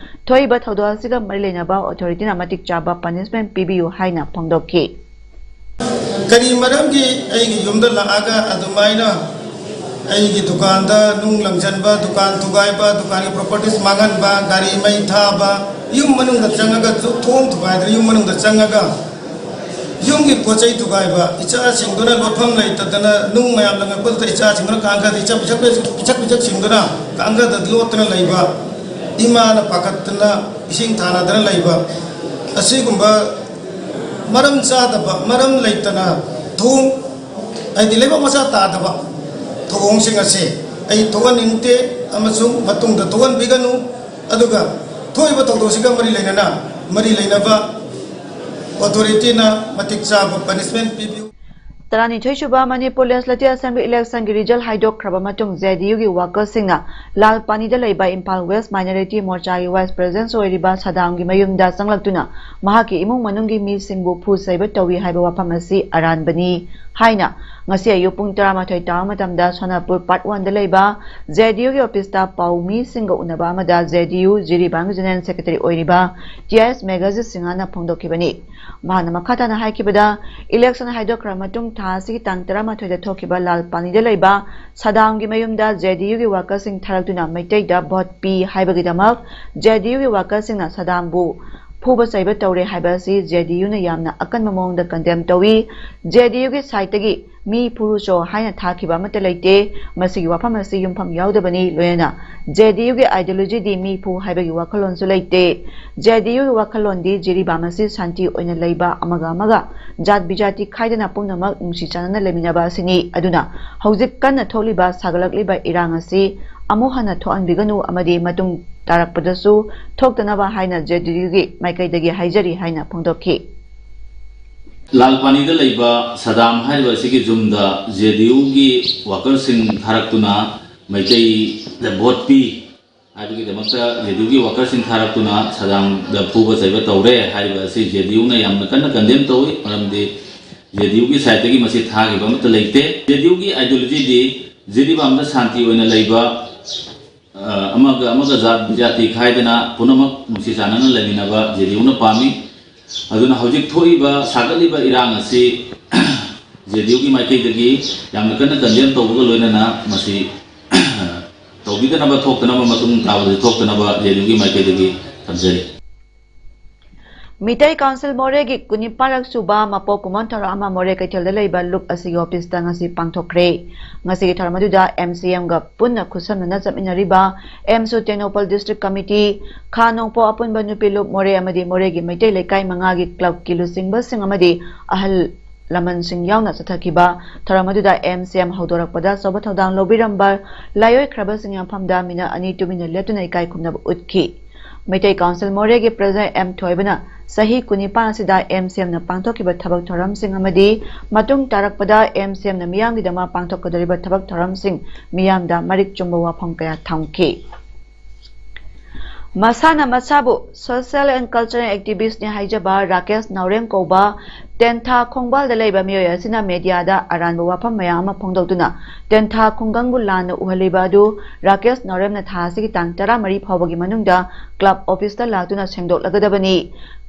ꯊꯣꯛꯏꯕ ꯊꯧꯗꯣꯛ ꯑꯁꯤꯒ ꯃꯔꯤ ꯂꯩꯅꯕ authorityꯅ ꯃꯇꯤꯛ ꯆꯥꯕ punishment ꯄꯤꯕꯤꯌꯨ ꯍꯥꯏꯅ ꯐꯣꯡꯗꯣꯛꯈꯤ꯫ ꯀꯔꯤ ꯃꯔꯝꯒꯤ ꯑꯩꯒꯤ ꯌꯨꯝꯗ ꯂꯥꯛꯑꯒ ꯑꯗꯨꯃꯥꯏꯅ ꯑꯩꯒꯤ ꯗꯨꯀꯥꯟꯗ ꯅꯨꯡ ꯂꯪꯁꯤꯟꯕ, ꯗꯨꯀꯥꯟ ꯊꯨꯒꯥꯏꯕ, ꯗꯨꯀꯥꯟꯒꯤ properties ꯃꯥꯡꯍꯟꯕ, ꯒꯥꯔꯤ ꯃꯩ ꯊꯥꯕ, ꯌꯨꯝ ꯃꯅꯨꯡꯗ ꯆꯪꯉꯒ ꯊꯣꯡ ꯊꯨꯒꯥꯏꯗꯅ ꯌꯨꯝ ꯃꯅꯨꯡꯗ ꯆꯪꯉꯒ ꯌꯨꯝꯒꯤ ꯄꯣꯠ ꯆꯩ ꯊꯨꯒꯥꯏꯕ, ꯏꯆꯥꯁꯤꯡꯗꯨꯅ ꯂꯣꯠꯐꯝ ꯂꯩꯇꯗꯅ ꯅꯨꯡ ꯃꯌꯥꯝ ꯂꯪꯉꯛꯄꯗꯨꯗ ꯏꯆꯥꯁꯤꯡꯗꯨꯅ ꯀꯥꯡꯈꯗ ꯏꯆꯥ ꯄꯤꯁꯛ ꯄꯤꯁꯛ ꯄꯤꯁꯛ ꯁꯤꯡꯗꯨꯅ ꯀꯥꯡꯈꯗ ꯂꯣꯠꯇꯨꯅ ꯂꯩꯕ, ꯏꯃꯥꯅ ꯄꯥꯈꯠꯇꯅ ꯏꯁꯤꯡ ꯊꯥꯅꯗꯅ ꯂꯩꯕ ꯑꯁꯤꯒꯨꯝꯕ ꯃꯔꯝ ꯆꯥꯗꯕ, ꯃꯔꯝ ꯂꯩꯇꯅ ꯊꯧꯑꯣꯡ, ꯍꯥꯏꯗꯤ ꯂꯩꯕꯥꯛ ꯃꯆꯥ ꯇꯥꯗꯕ ꯊꯧꯑꯣꯡꯁꯤꯡ ꯑꯁꯤ ꯑꯩ ꯊꯣꯛꯍꯟꯅꯤꯡꯗꯦ ꯑꯃꯁꯨꯡ ꯃꯇꯨꯡꯗ ꯊꯣꯛꯍꯟꯕꯤꯒꯅꯨ꯫ ꯑꯗꯨꯒ ꯊꯣꯛꯏꯕ ꯊꯧꯗꯣꯛꯁꯤꯒ ꯃꯔꯤ ꯂꯩꯅꯅ, ꯃꯔꯤ ꯂꯩꯅꯕ ꯑꯣꯊꯣꯔꯤꯇꯤꯅ ꯃꯇꯤꯛ ꯆꯥꯕ ꯄꯅꯤꯁꯃꯦꯟ ꯄꯤꯕꯤꯌꯨ꯫ ꯇꯔꯥꯅꯤꯊꯣꯏ ꯁꯨꯕ Manipur Legislative Assembly election ꯒꯤ result ꯍꯥꯏꯗꯣꯛꯈ꯭ꯔꯕ ꯃꯇꯨꯡ, J D U ꯒꯤ workers ꯁꯤꯡꯅ ꯂꯥꯜ ꯄꯥꯅꯤꯗ ꯂꯩꯕ Imphal West Minority Morcha ꯒꯤ Vice President ꯑꯣꯏꯔꯤꯕ ꯁꯗꯥꯝꯒꯤ ꯃꯌꯨꯝꯗ ꯆꯪꯂꯛꯇꯨꯅ ꯃꯍꯥꯛꯀꯤ ꯏꯃꯨꯡ ꯃꯅꯨꯡꯒꯤ ꯃꯤꯁꯤꯡꯕꯨ ꯐꯨ ꯆꯩꯕ ꯇꯧꯏ ꯍꯥꯏꯕ ꯋꯥꯐꯝ ꯑꯁꯤ ꯑꯔꯥꯟꯕꯅꯤ ꯍꯥꯏꯅ ꯉꯁꯤ ꯑꯌꯨꯛ ꯄꯨꯡ ꯇꯔꯥꯃꯥꯊꯣꯏ ꯇꯥꯕ ꯃꯇꯝꯗ ꯁꯣꯅꯥꯄꯨꯔ Part One ꯗ ꯂꯩꯕ J D U ꯒꯤ office ꯇ ꯄꯥꯎꯃꯤꯁꯤꯡꯒ ꯎꯅꯕ ꯑꯃꯗ J D U ꯖꯤꯔꯤꯕꯥꯝꯒꯤ General Secretary ꯑꯣꯏꯔꯤꯕ T S ꯃꯦꯘꯖꯤꯠ ꯁꯤꯡꯍꯅ ꯐꯣꯡꯗꯣꯛꯈꯤꯕꯅꯤ꯫ ꯃꯍꯥꯛꯅ ꯃꯈꯥ ꯇꯥꯅ ꯍꯥꯏꯈꯤꯕꯗ, election ꯍꯥꯏꯗꯣꯛꯈ꯭ꯔ ꯃꯇꯨꯡ ꯊꯥ ꯑꯁꯤꯒꯤ ꯇꯥꯡ ꯇꯔꯥꯃꯥꯊꯣꯏꯗ ꯊꯣꯛꯈꯤꯕ ꯂꯥꯜ ꯄꯥꯅꯤꯗ ꯂꯩꯕ ꯁꯗꯥꯝꯒꯤ ꯃꯌꯨꯝꯗ J D U ꯒꯤ workers ꯁꯤꯡ ꯊꯥꯔꯛꯇꯨꯅ ꯃꯩꯇꯩꯗ vote ꯄꯤ ꯍꯥꯏꯕꯒꯤꯗꯃꯛ J D U ꯒꯤ workers ꯁꯤꯡꯅ ꯁꯗꯥꯝꯕꯨ ꯐꯨꯕ ꯆꯩꯕ ꯇꯧꯔꯦ ꯍꯥꯏꯕ ꯑꯁꯤ J D U ꯅ ꯌꯥꯝꯅ ꯑꯀꯟꯕ ꯃꯑꯣꯡꯗ condemn ꯇꯧꯏ꯫ J D U ꯒꯤ side ꯇꯒꯤ ꯃꯤ ꯐꯨꯔꯨꯆꯣ ꯍꯥꯏꯅ ꯊꯥꯈꯤꯕ ꯑꯃꯠꯇ ꯂꯩꯇꯦ꯫ ꯃꯁꯤꯒꯤ ꯋꯥꯐꯝ ꯑꯁꯤ ꯌꯨꯝꯐꯝ ꯌꯥꯎꯗꯕꯅꯤ꯫ ꯂꯣꯏꯅꯅ J D U ꯒꯤ ideology ꯗꯤ ꯃꯤ ꯐꯨ ꯍꯥꯏꯕꯒꯤ ꯋꯥꯈꯜꯂꯣꯟꯁꯨ ꯂꯩꯇꯦ꯫ J D U ꯒꯤ ꯋꯥꯈꯜꯂꯣꯟꯗꯤ ꯖꯤꯔꯤꯕꯥꯝ ꯑꯁꯤ ꯁꯥꯟꯇꯤ ꯑꯣꯏꯅ ꯂꯩꯕ, ꯑꯃꯒ ꯑꯃꯒ ꯖꯥꯠ ꯕꯤꯖꯥꯇꯤ ꯈꯥꯏꯗꯅ ꯄꯨꯝꯅꯃꯛ ꯅꯨꯡꯁꯤ ꯆꯥꯟꯅꯅ ꯂꯩꯃꯤꯟꯅꯕ ꯑꯁꯤꯅꯤ꯫ ꯑꯗꯨꯅ ꯍꯧꯖꯤꯛ ꯀꯟꯅ ꯊꯣꯛꯂꯤꯕ ꯁꯥꯒꯠꯂꯛꯂꯤꯕ ꯏꯔꯥꯡ ꯑꯁꯤ ꯑꯃꯨꯛ ꯍꯟꯅ ꯊꯣꯛꯍꯟꯕꯤꯒꯅꯨ ꯑꯃꯗꯤ ꯃꯇꯨꯡ ꯇꯥꯔꯛꯄꯗꯁꯨ ꯊꯣꯛꯇꯅꯕ ꯍꯥꯏꯅ J D U ꯒꯤ ꯃꯥꯏꯀꯩꯗꯒꯤ ꯍꯥꯏꯖꯔꯤ ꯍꯥꯏꯅ ꯐꯣꯡꯗꯣꯛꯈꯤ꯫ ꯂꯥꯜ ꯄꯥꯅꯤꯗ ꯂꯩꯕ ꯁꯗꯥꯝ ꯍꯥꯏꯔꯤꯕ ꯑꯁꯤꯒꯤ ꯌꯨꯝꯗ J D U ꯒꯤ workers ꯁꯤꯡ ꯊꯥꯔꯛꯇꯨꯅ ꯃꯩꯇꯩꯗ vote ꯄꯤ ꯍꯥꯏꯕꯒꯤꯗꯃꯛꯇ J D U ꯒꯤ workers ꯁꯤꯡ ꯊꯥꯔꯛꯇꯨꯅ ꯁꯗꯥꯝꯗ ꯐꯨꯕ ꯆꯩꯕ ꯇꯧꯔꯦ ꯍꯥꯏꯔꯤꯕ ꯑꯁꯤ J D U ꯅ ꯌꯥꯝꯅ ꯀꯟꯅ condemn ꯇꯧꯏ꯫ ꯃꯔꯝꯗꯤ J D U ꯒꯤ side ꯇꯒꯤ ꯃꯁꯤ ꯊꯥꯈꯤꯕ ꯑꯃꯠꯇ ꯂꯩꯇꯦ꯫ J D U ꯒꯤ ideology ꯗꯤ ꯖꯤꯔꯤꯕꯥꯝꯗ ꯁꯥꯟꯇꯤ ꯑꯣꯏꯅ ꯂꯩꯕ, ꯑ, ꯑꯃꯒ ꯑꯃꯒ ꯖꯥꯠ ꯕꯤꯖꯥꯇꯤ ꯈꯥꯏꯗꯅ ꯄꯨꯝꯅꯃꯛ ꯅꯨꯡꯁꯤ ꯆꯥꯟꯅꯅ ꯂꯩꯃꯤꯟꯅꯕ J D U ꯅ ꯄꯥꯝꯃꯤ꯫ ꯑꯗꯨꯅ ꯍꯧꯖꯤꯛ ꯊꯣꯛꯏꯕ ꯁꯥꯒꯠꯂꯤꯕ ꯏꯔꯥꯡ ꯑꯁꯤ J D U ꯒꯤ ꯃꯥꯏꯀꯩꯗꯒꯤ ꯌꯥꯝꯅ ꯀꯟꯅ condemn ꯇꯧꯕꯒ ꯂꯣꯏꯅꯅ ꯃꯁꯤ ꯇꯧꯕꯤꯗꯅꯕ, ꯊꯣꯛꯇꯅꯕ, ꯃꯇꯨꯡ ꯇꯥꯕꯗꯁꯨ ꯊꯣꯛꯇꯅꯕ J D U ꯒꯤ ꯃꯥꯏꯀꯩꯗꯒꯤ ꯊꯝꯖꯔꯤ꯫ ꯃꯤꯇꯩ ꯀꯥꯎꯟꯁꯤꯜ ꯃꯣꯔꯦꯒꯤ ꯀꯨꯟꯅꯤꯄꯥꯟꯔꯛ ꯁꯨꯕ ꯃꯄꯣꯛ ꯀꯨꯝꯑꯣꯟ ꯊꯧꯔꯝ ꯑꯃ ꯃꯣꯔꯦ ꯀꯩꯊꯦꯜꯗ ꯂꯩꯕ ꯂꯨꯞ ꯑꯁꯤꯒꯤ ꯑꯣꯐꯤꯁꯇ ꯉꯁꯤ ꯄꯥꯡꯊꯣꯛꯈ꯭ꯔꯦ꯫ ꯉꯁꯤꯒꯤ ꯊꯧꯔꯝ ꯑꯗꯨꯗ ꯑꯦꯝ ꯁꯤ ꯑꯦꯝꯒ ꯄꯨꯟꯅ ꯈꯨꯠꯁꯝꯅꯅ ꯆꯠꯃꯤꯟꯅꯔꯤꯕ ꯑꯦꯝꯁꯨ ꯇꯦꯡꯅꯧꯄꯜ ꯗꯤꯁꯇ꯭ꯔꯤꯛ ꯀꯃꯤꯇꯤ, ꯈꯥ ꯅꯣꯡꯄꯣꯛ ꯑꯄꯨꯟꯕ ꯅꯨꯄꯤ ꯂꯨꯞ ꯃꯣꯔꯦ ꯑꯃꯗꯤ ꯃꯣꯔꯦꯒꯤ ꯃꯩꯇꯩ ꯂꯩꯀꯥꯏ ꯃꯉꯥꯒꯤ ꯀ꯭ꯂꯕꯀꯤ ꯂꯨꯆꯤꯡꯕꯁꯤꯡ ꯑꯃꯗꯤ ꯑꯍꯜ ꯂꯃꯟꯁꯤꯡ ꯌꯥꯎꯅ ꯆꯠꯊꯈꯤꯕ ꯊꯧꯔꯝ ꯑꯗꯨꯗ ꯑꯦꯝ ꯁꯤ ꯑꯦꯝ ꯍꯧꯗꯣꯔꯛꯄꯗ ꯑꯆꯧꯕ ꯊꯧꯗꯥꯡ ꯂꯧꯕꯤꯔꯝꯕ ꯂꯥꯏꯑꯣꯏꯈ꯭ꯔꯕꯁꯤꯡꯒꯤ ꯃꯐꯝꯗ ꯃꯤꯅꯠ ꯑꯅꯤ ꯇꯨꯃꯤꯟꯅ ꯂꯦꯞꯇꯨꯅ ꯏꯀꯥꯏ ꯈꯨꯝꯅꯕ ꯎꯠꯈꯤ꯫ ꯃꯩꯇꯩ ꯀꯥꯎꯟꯁꯤꯜ ꯃꯣꯔꯦꯒꯤ ꯄ꯭ꯔꯦꯁꯤꯗꯦꯟꯠ ꯑꯦꯝ ꯊꯣꯏꯕꯅ ꯆꯍꯤ ꯀꯨꯟꯅꯤꯄꯥꯟ ꯑꯁꯤꯗ ꯑꯦꯝ ꯁꯤ ꯑꯦꯝꯅ ꯄꯥꯡꯊꯣꯛꯈꯤꯕ ꯊꯕꯛ ꯊꯧꯔꯝꯁꯤꯡ ꯑꯃꯗꯤ ꯃꯇꯨꯡ ꯇꯥꯔꯛꯄꯗ ꯑꯦꯝ ꯁꯤ ꯑꯦꯝꯅ ꯃꯤꯌꯥꯝꯒꯤꯗꯃꯛ ꯄꯥꯡꯊꯣꯛꯀꯗꯧꯔꯤꯕ ꯊꯕꯛ ꯊꯧꯔꯝꯁꯤꯡ ꯃꯤꯌꯥꯝꯗ ꯃꯔꯤꯛ ꯆꯨꯝꯕ ꯋꯥꯐꯝ ꯀꯌꯥ ꯊꯝꯈꯤ꯫ ꯃꯁꯥꯅ ꯃꯁꯥꯕꯨ social and cultural activistꯅꯤ ꯍꯥꯏꯖꯕ ꯔꯥꯀꯦꯁ ꯅꯥꯎꯔꯦꯝ ꯀꯧꯕ ꯇꯦꯟꯊꯥ ꯈꯣꯡꯕꯥꯜꯗ ꯂꯩꯕ ꯃꯤꯑꯣꯏ ꯑꯁꯤꯅ ꯃꯦꯗꯤꯌꯥꯗ ꯑꯔꯥꯟꯕ ꯋꯥꯐꯝ ꯃꯌꯥꯝ ꯑꯃ ꯐꯣꯡꯗꯣꯛꯇꯨꯅ ꯇꯦꯟꯊꯥ ꯈꯨꯡꯒꯪꯕꯨ ꯂꯥꯟꯅ ꯎꯍꯜꯂꯤꯕ ꯑꯗꯨ ꯔꯥꯀꯦꯁ ꯅꯥꯎꯔꯦꯝꯅ ꯊꯥ ꯑꯁꯤꯒꯤ ꯇꯥꯡ ꯇꯔꯥꯃꯔꯤ ꯐꯥꯎꯕꯒꯤ ꯃꯅꯨꯡꯗ ꯀ꯭ꯂꯕ ꯑꯣꯐꯤꯁꯇ ꯂꯥꯛꯇꯨꯅ ꯁꯦꯡꯗꯣꯛꯂꯒꯗꯕꯅꯤ꯫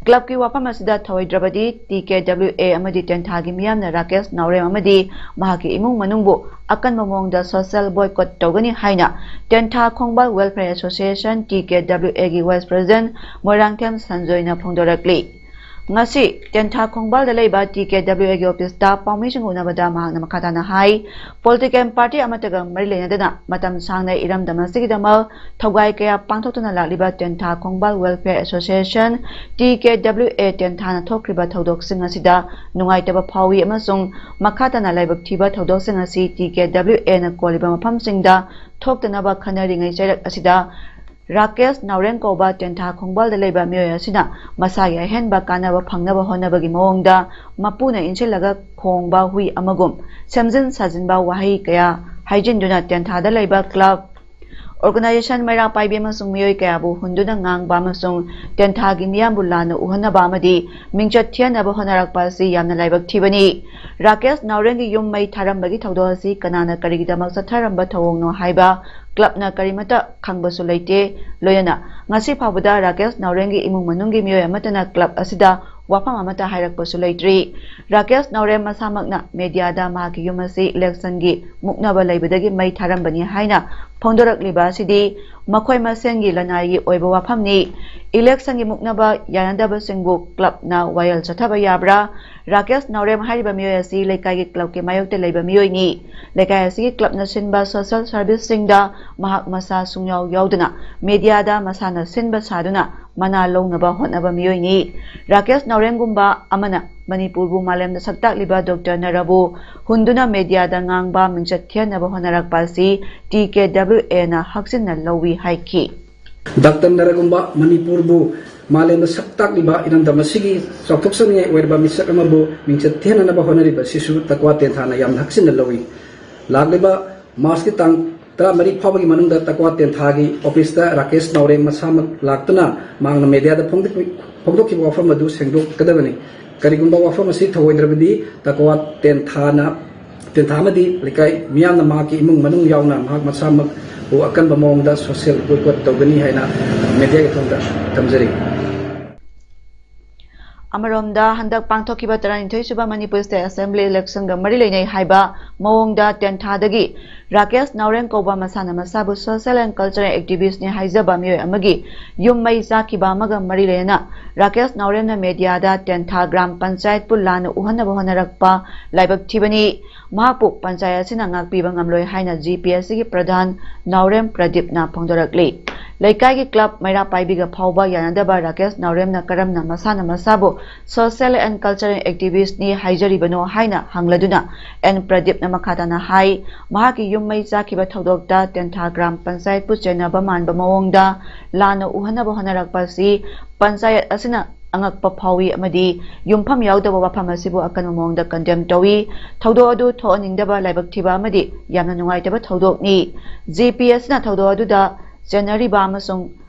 ꯀ꯭ꯂꯕꯀꯤ ꯋꯥꯐꯝ ꯑꯁꯤꯗ ꯊꯧꯑꯣꯏꯗ꯭ꯔꯕꯗꯤ ꯇꯤ ꯀꯦ ꯗꯕ꯭ꯂꯤꯎ ꯑꯦ ꯑꯃꯗꯤ ꯇꯦꯟꯊꯥꯒꯤ ꯃꯤꯌꯥꯝꯅ ꯔꯥꯀꯦꯁ ꯅꯥꯎꯔꯦꯝ ꯑꯃꯗꯤ ꯃꯍꯥꯛꯀꯤ ꯏꯃꯨꯡ ꯃꯅꯨꯡꯕꯨ ꯑꯀꯟꯕ ꯃꯑꯣꯡꯗ social boycott ꯇꯧꯒꯅꯤ ꯍꯥꯏꯅ ꯇꯦꯟꯊꯥ ꯈꯣꯡꯕꯥꯜ Welfare Association, ꯇꯤ ꯀꯦ ꯗꯕ꯭ꯂꯤꯎ ꯑꯦꯒꯤ vice president ꯃꯣꯏꯔꯥꯡꯊꯦꯝ ꯁꯟꯖꯣꯏꯅ ꯐꯣꯡꯗꯣꯔꯛꯂꯤ꯫ ꯉꯁꯤ ꯇꯦꯟꯊꯥ ꯈꯣꯡꯕꯥꯜꯗ ꯂꯩꯕ ꯇꯤ ꯀꯦ ꯗꯕ꯭ꯂꯤꯎ ꯑꯦꯒꯤ ꯑꯣꯐꯤꯁꯇ ꯄꯥꯎꯃꯤꯁꯤꯡ ꯎꯅꯕꯗ ꯃꯍꯥꯛꯅ ꯃꯈꯥ ꯇꯥꯅ ꯍꯥꯏ, ꯄꯣꯂꯤꯇꯤꯀꯦꯜ ꯄꯥꯔꯇꯤ ꯑꯃꯠꯇꯒ ꯃꯔꯤ ꯂꯩꯅꯗꯅ ꯃꯇꯝ ꯁꯥꯡꯅ ꯏꯔꯝꯗꯝ ꯑꯁꯤꯒꯤꯗꯃꯛ ꯊꯧꯒꯥꯏ ꯀꯌꯥ ꯄꯥꯡꯊꯣꯛꯇꯨꯅ ꯂꯥꯛꯂꯤꯕ ꯇꯦꯟꯊꯥ ꯈꯣꯡꯕꯥꯜ Welfare Association, ꯇꯤ ꯀꯦ ꯗꯕ꯭ꯂꯤꯎ ꯑꯦ ꯇꯦꯟꯊꯥꯅ ꯊꯣꯛꯈ꯭ꯔꯤꯕ ꯊꯧꯗꯣꯛꯁꯤꯡ ꯑꯁꯤꯗ ꯅꯨꯡꯉꯥꯏꯇꯕ ꯐꯥꯎꯏ ꯑꯃꯁꯨꯡ ꯃꯈꯥ ꯇꯥꯅ ꯂꯥꯏꯕꯛ ꯊꯤꯕ ꯊꯧꯗꯣꯛꯁꯤꯡ ꯑꯁꯤ ꯇꯤ ꯀꯦ ꯗꯕ꯭ꯂꯤꯎ ꯑꯦꯅ ꯀꯣꯜꯂꯤꯕ ꯃꯐꯝꯁꯤꯡꯗ ꯊꯣꯛꯇꯅꯕ ꯈꯟꯅꯔꯤꯉꯩ ꯆꯩꯔꯛ ꯑꯁꯤꯗ ꯔꯥꯀꯦꯁ ꯅꯥꯎꯔꯦꯝ ꯀꯧꯕ ꯇꯦꯟꯊꯥ ꯈꯣꯡꯕꯥꯜꯗ ꯂꯩꯕ ꯃꯤꯑꯣꯏ ꯑꯁꯤꯅ ꯃꯁꯥꯒꯤ ꯑꯍꯦꯟꯕ ꯀꯥꯟꯅꯕ ꯐꯪꯅꯕ ꯍꯣꯠꯅꯕꯒꯤ ꯃꯑꯣꯡꯗ ꯃꯄꯨꯅ ꯏꯟꯁꯤꯜꯂꯒ ꯈꯣꯡꯕ ꯍꯨꯏ ꯑꯃꯒꯨꯝ ꯁꯦꯝꯖꯤꯟ ꯁꯥꯖꯤꯟꯕ ꯋꯥꯍꯩ ꯀꯌꯥ ꯍꯥꯏꯖꯤꯟꯗꯨꯅ ꯇꯦꯟꯊꯥꯗ ꯂꯩꯕ ꯀ꯭ꯂꯕ, organization, ꯃꯩꯔꯥ ꯄꯥꯏꯕꯤ ꯑꯃꯁꯨꯡ ꯃꯤꯑꯣꯏ ꯀꯌꯥꯕꯨ ꯍꯨꯟꯗꯨꯅ ꯉꯥꯡꯕ ꯑꯃꯁꯨꯡ ꯇꯦꯟꯊꯥꯒꯤ ꯃꯤꯌꯥꯝꯕꯨ ꯂꯥꯟꯅ ꯎꯍꯟꯅꯕ ꯑꯃꯗꯤ ꯃꯤꯡꯆꯠ ꯊꯤꯍꯟꯅꯕ ꯍꯣꯠꯅꯔꯛꯄ ꯑꯁꯤ ꯌꯥꯝꯅ ꯂꯥꯏꯕꯛ ꯊꯤꯕꯅꯤ꯫ ꯔꯥꯀꯦꯁ ꯅꯥꯎꯔꯦꯝꯒꯤ ꯌꯨꯝ ꯃꯩ ꯊꯥꯔꯝꯕꯒꯤ ꯊꯧꯗꯣꯛ ꯑꯁꯤ ꯀꯅꯥꯅ ꯀꯔꯤꯒꯤꯗꯃꯛ ꯆꯠꯊꯔꯝꯕ ꯊꯧꯑꯣꯡꯅꯣ ꯍꯥꯏꯕ ꯀ꯭ꯂꯕꯅ ꯀꯔꯤꯃꯠꯇ ꯈꯪꯕꯁꯨ ꯂꯩꯇꯦ꯫ ꯂꯣꯏꯅꯅ ꯉꯁꯤ ꯐꯥꯎꯕꯗ ꯔꯥꯀꯦꯁ ꯅꯥꯎꯔꯦꯝꯒꯤ ꯏꯃꯨꯡ ꯃꯅꯨꯡꯒꯤ ꯃꯤꯑꯣꯏ ꯑꯃꯠꯇꯅ ꯀ꯭ꯂꯕ ꯑꯁꯤꯗ ꯋꯥꯐꯝ ꯑꯃꯠꯇ ꯍꯥꯏꯔꯛꯄꯁꯨ ꯂꯩꯇ꯭ꯔꯤ꯫ ꯔꯥꯀꯦꯁ ꯅꯥꯎꯔꯦꯝ ꯃꯁꯥꯃꯛꯅ ꯃꯦꯗꯤꯌꯥꯗ ꯃꯍꯥꯛꯀꯤ ꯌꯨꯝ ꯑꯁꯤ ꯏꯂꯦꯛꯁꯟꯒꯤ ꯃꯨꯛꯅꯕ ꯂꯩꯕꯗꯒꯤ ꯃꯩ ꯊꯥꯔꯝꯕꯅꯤ ꯍꯥꯏꯅ ꯐꯣꯡꯗꯣꯔꯛꯂꯤꯕ ꯑꯁꯤꯗꯤ ꯃꯈꯣꯏ ꯃꯁꯦꯟꯒꯤ ꯂꯅꯥꯏꯒꯤ ꯑꯣꯏꯕ ꯋꯥꯐꯝꯅꯤ꯫ ꯏꯂꯦꯛꯁꯟꯒꯤ ꯃꯨꯛꯅꯕ ꯌꯥꯅꯗꯕꯁꯤꯡꯕꯨ ꯀ꯭ꯂꯕꯅ ꯋꯥꯌꯦꯜ ꯆꯠꯊꯕ ꯌꯥꯕ꯭ꯔꯥ? ꯔꯥꯀꯦꯁ ꯅꯥꯎꯔꯦꯝ ꯍꯥꯏꯔꯤꯕ ꯃꯤꯑꯣꯏ ꯑꯁꯤ ꯂꯩꯀꯥꯏꯒꯤ ꯀ꯭ꯂꯕꯀꯤ ꯃꯥꯌꯣꯛꯇ ꯂꯩꯕ ꯃꯤꯑꯣꯏꯅꯤ꯫ ꯂꯩꯀꯥꯏ ꯑꯁꯤꯒꯤ ꯀ꯭ꯂꯕꯅ ꯁꯤꯟꯕ ꯁꯣꯁꯦꯜ ꯁꯔꯚꯤꯁꯁꯤꯡꯗ ꯃꯍꯥꯛ ꯃꯁꯥ ꯁꯨꯡꯌꯥꯎ ꯌꯥꯎꯗꯅ ꯃꯦꯗꯤꯌꯥꯗ ꯃꯁꯥꯅ ꯁꯤꯟꯕ ꯁꯥꯗꯨꯅ ꯃꯅꯥ ꯂꯧꯅꯕ ꯍꯣꯠꯅꯕ ꯃꯤꯑꯣꯏꯅꯤ꯫ ꯔꯥꯀꯦꯁ ꯅꯥꯎꯔꯦꯝꯒꯨꯝꯕ ꯑꯃꯅ ꯃꯅꯤꯄꯨꯔꯕꯨ ꯃꯥꯂꯦꯝꯗ ꯁꯛꯇꯥꯛꯂꯤꯕ ꯗꯣꯛꯇꯔ ꯅꯔꯕꯨ ꯍꯨꯟꯗꯨꯅ ꯃꯦꯗꯤꯌꯥꯗ ꯉꯥꯡꯕ ꯃꯤꯡꯆꯠ ꯊꯤꯍꯟꯅꯕ ꯍꯣꯠꯅꯔꯛꯄ ꯑꯁꯤ ꯇꯤ ꯀꯦ ꯗꯕ꯭ꯂꯤꯎ ꯑꯦꯅ ꯍꯛꯆꯤꯟꯅ ꯂꯧꯏ ꯍꯥꯏꯈꯤ꯫ ꯗꯥꯛꯇꯔ ꯅꯔꯒꯨꯝꯕ ꯃꯅꯤꯄꯨꯔꯕꯨ ꯃꯥꯂꯦꯝꯗ ꯁꯛ ꯇꯥꯛꯂꯤꯕ ꯏꯔꯝꯗꯝ ꯑꯁꯤꯒꯤ ꯆꯥꯎꯊꯣꯛꯆꯅꯤꯡꯉꯥꯏ ꯑꯣꯏꯔꯕ ꯃꯤꯁꯛ ꯑꯃꯕꯨ ꯃꯤꯡꯆꯠ ꯊꯤꯍꯟꯅꯅꯕ ꯍꯣꯠꯅꯔꯤꯕ ꯑꯁꯤꯁꯨ ꯇꯛꯋꯥ ꯇꯦꯟꯊꯥꯅ ꯌꯥꯝꯅ ꯍꯛꯆꯤꯟꯅ ꯂꯧꯏ꯫ ꯂꯥꯛꯂꯤꯕ ꯃꯥꯔꯆꯀꯤ ꯇꯥꯡ ꯇꯔꯥꯃꯔꯤ ꯐꯥꯎꯕꯒꯤ ꯃꯅꯨꯡꯗ ꯇꯛꯋꯥ ꯇꯦꯟꯊꯥꯒꯤ ꯑꯣꯐꯤꯁꯇ ꯔꯥꯀꯦꯁ ꯅꯥꯎꯔꯦꯝ ꯃꯁꯥꯃꯛ ꯂꯥꯛꯇꯨꯅ ꯃꯍꯥꯛꯅ ꯃꯦꯗꯤꯌꯥꯗ ꯐꯣꯡꯗꯣꯛꯄꯤ-, ꯐꯣꯡꯗꯣꯛꯈꯤꯕ ꯋꯥꯐꯝ ꯑꯗꯨ ꯁꯦꯡꯗꯣꯛꯀꯗꯕꯅꯤ꯫ ꯀꯔꯤꯒꯨꯝꯕ ꯋꯥꯐꯝ ꯑꯁꯤ ꯊꯧꯑꯣꯏꯗ꯭ꯔꯕꯗꯤ ꯇꯛꯋꯥ ꯇꯦꯟꯊꯥꯅ, ꯇꯦꯟꯊꯥ ꯑꯃꯗꯤ ꯂꯩꯀꯥꯏ ꯃꯤꯌꯥꯝꯅ ꯃꯍꯥꯛꯀꯤ ꯏꯃꯨꯡ ꯃꯅꯨꯡ ꯌꯥꯎꯅ ꯃꯍꯥꯛ ꯃꯁꯥꯃꯛꯄꯨ ꯑꯀꯟꯕ ꯃꯑꯣꯡꯗ ꯁꯣꯁꯤꯌꯦꯜ ꯕꯣꯏꯀꯣꯠ ꯇꯧꯒꯅꯤ ꯍꯥꯏꯅ ꯃꯦꯗꯤꯌꯥꯒꯤ ꯊꯣꯡꯗ ꯊꯝꯖꯔꯤ꯫ ꯑꯃꯔꯣꯝꯗ, ꯍꯟꯗꯛ ꯄꯥꯡꯊꯣꯛꯈꯤꯕ ꯇꯔꯥꯅꯤꯊꯣꯏ ꯁꯨꯕ ꯃꯅꯤꯄꯨꯔ ꯁ꯭ꯇꯦꯠ ꯑꯦꯁꯦꯝꯕ꯭ꯂꯤ ꯏꯂꯦꯛꯁꯟꯒ ꯃꯔꯤ ꯂꯩꯅꯩ ꯍꯥꯏꯕ ꯃꯑꯣꯡꯗ ꯇꯦꯟꯊꯥꯗꯒꯤ ꯔꯥꯀꯦꯁ ꯅꯥꯎꯔꯦꯝ ꯀꯧꯕ ꯃꯁꯥꯅ ꯃꯁꯥꯕꯨ ꯁꯣꯁꯤꯌꯦꯜ ꯑꯦꯟ ꯀꯜꯆꯔꯦꯜ ꯑꯦꯛꯇꯤꯚꯤꯁ꯭ꯠꯅꯤ ꯍꯥꯏꯖꯕ ꯃꯤꯑꯣꯏ ꯑꯃꯒꯤ ꯌꯨꯝ ꯃꯩ ꯆꯥꯛꯈꯤꯕ ꯑꯃꯒ ꯃꯔꯤ ꯂꯩꯅꯅ ꯔꯥꯀꯦꯁ ꯅꯥꯎꯔꯦꯝꯅ ꯃꯦꯗꯤꯌꯥꯗ ꯇꯦꯟꯊꯥ ꯒ꯭ꯔꯥꯝ ꯄꯟꯆꯥꯌꯠꯄꯨ ꯂꯥꯟꯅ ꯎꯍꯟꯅꯕ ꯍꯣꯠꯅꯔꯛꯄ ꯂꯥꯏꯕꯛ ꯊꯤꯕꯅꯤ꯫ ꯃꯍꯥꯛꯄꯨ ꯄꯟꯆꯥꯌꯠ ꯑꯁꯤꯅ ꯉꯥꯛꯄꯤꯕ ꯉꯝꯂꯣꯏ ꯍꯥꯏꯅ ꯖꯤ ꯄꯤ ꯑꯦꯁ ꯁꯤꯒꯤ ꯄ꯭ꯔꯙꯥꯟ ꯅꯥꯎꯔꯦꯝ ꯄ꯭ꯔꯗꯤꯞꯅ ꯐꯣꯡꯗꯣꯔꯛꯂꯤ꯫ ꯂꯩꯀꯥꯏꯒꯤ ꯀ꯭ꯂꯕ ꯃꯩꯔꯥ ꯄꯥꯏꯕꯤꯒ ꯐꯥꯎꯕ ꯌꯥꯅꯗꯕ ꯔꯥꯀꯦꯁ ꯅꯥꯎꯔꯦꯝꯅ ꯀꯔꯝꯅ ꯃꯁꯥꯅ ꯃꯁꯥꯕꯨ ꯁꯣꯁꯤꯌꯦꯜ ꯑꯦꯟ ꯀꯜꯆꯔꯦꯜ ꯑꯦꯛꯇꯤꯚꯤꯁ꯭ꯠꯅꯤ ꯍꯥꯏꯖꯔꯤꯕꯅꯣ ꯍꯥꯏꯅ ꯍꯪꯂꯗꯨꯅ ꯑꯦꯟ ꯄ꯭ꯔꯗꯤꯞꯅ ꯃꯈꯥ ꯇꯥꯅ ꯍꯥꯏ, ꯃꯍꯥꯛꯀꯤ ꯌꯨꯝ ꯃꯩ ꯆꯥꯛꯈꯤꯕ ꯊꯧꯗꯣꯛꯇ ꯇꯦꯟꯊꯥ ꯒ꯭ꯔꯥꯝ ꯄꯟꯆꯥꯌꯠꯄꯨ ꯆꯦꯟꯅꯕ ꯃꯥꯟꯕ ꯃꯑꯣꯡꯗ ꯂꯥꯟꯅ ꯎꯍꯟꯅꯕ ꯍꯣꯠꯅꯔꯛꯄ ꯑꯁꯤ ꯄꯟꯆꯥꯌꯠ ꯑꯁꯤꯅ ꯑꯉꯛꯄ ꯐꯥꯎꯏ ꯑꯃꯗꯤ ꯌꯨꯝꯐꯝ ꯌꯥꯎꯗꯕ ꯋꯥꯐꯝ ꯑꯁꯤꯕꯨ ꯑꯀꯟꯕ ꯃꯑꯣꯡꯗ ꯀꯟꯗꯦꯝ ꯇꯧꯏ꯫ ꯊꯧꯗꯣꯛ ꯑꯗꯨ ꯊꯣꯛꯍꯟꯅꯤꯡꯗꯕ ꯂꯥꯏꯕꯛ ꯊꯤꯕ ꯑꯃꯗꯤ ꯌꯥꯝꯅ ꯅꯨꯡꯉꯥꯏꯇꯕ ꯊꯧꯗꯣꯛꯅꯤ꯫ ꯖꯤ ꯄꯤ ꯑꯦꯁꯅ ꯊꯧꯗꯣꯛ ꯑꯗꯨꯗ ꯆꯦꯟꯅꯔꯤꯕ ꯑꯃꯁꯨꯡ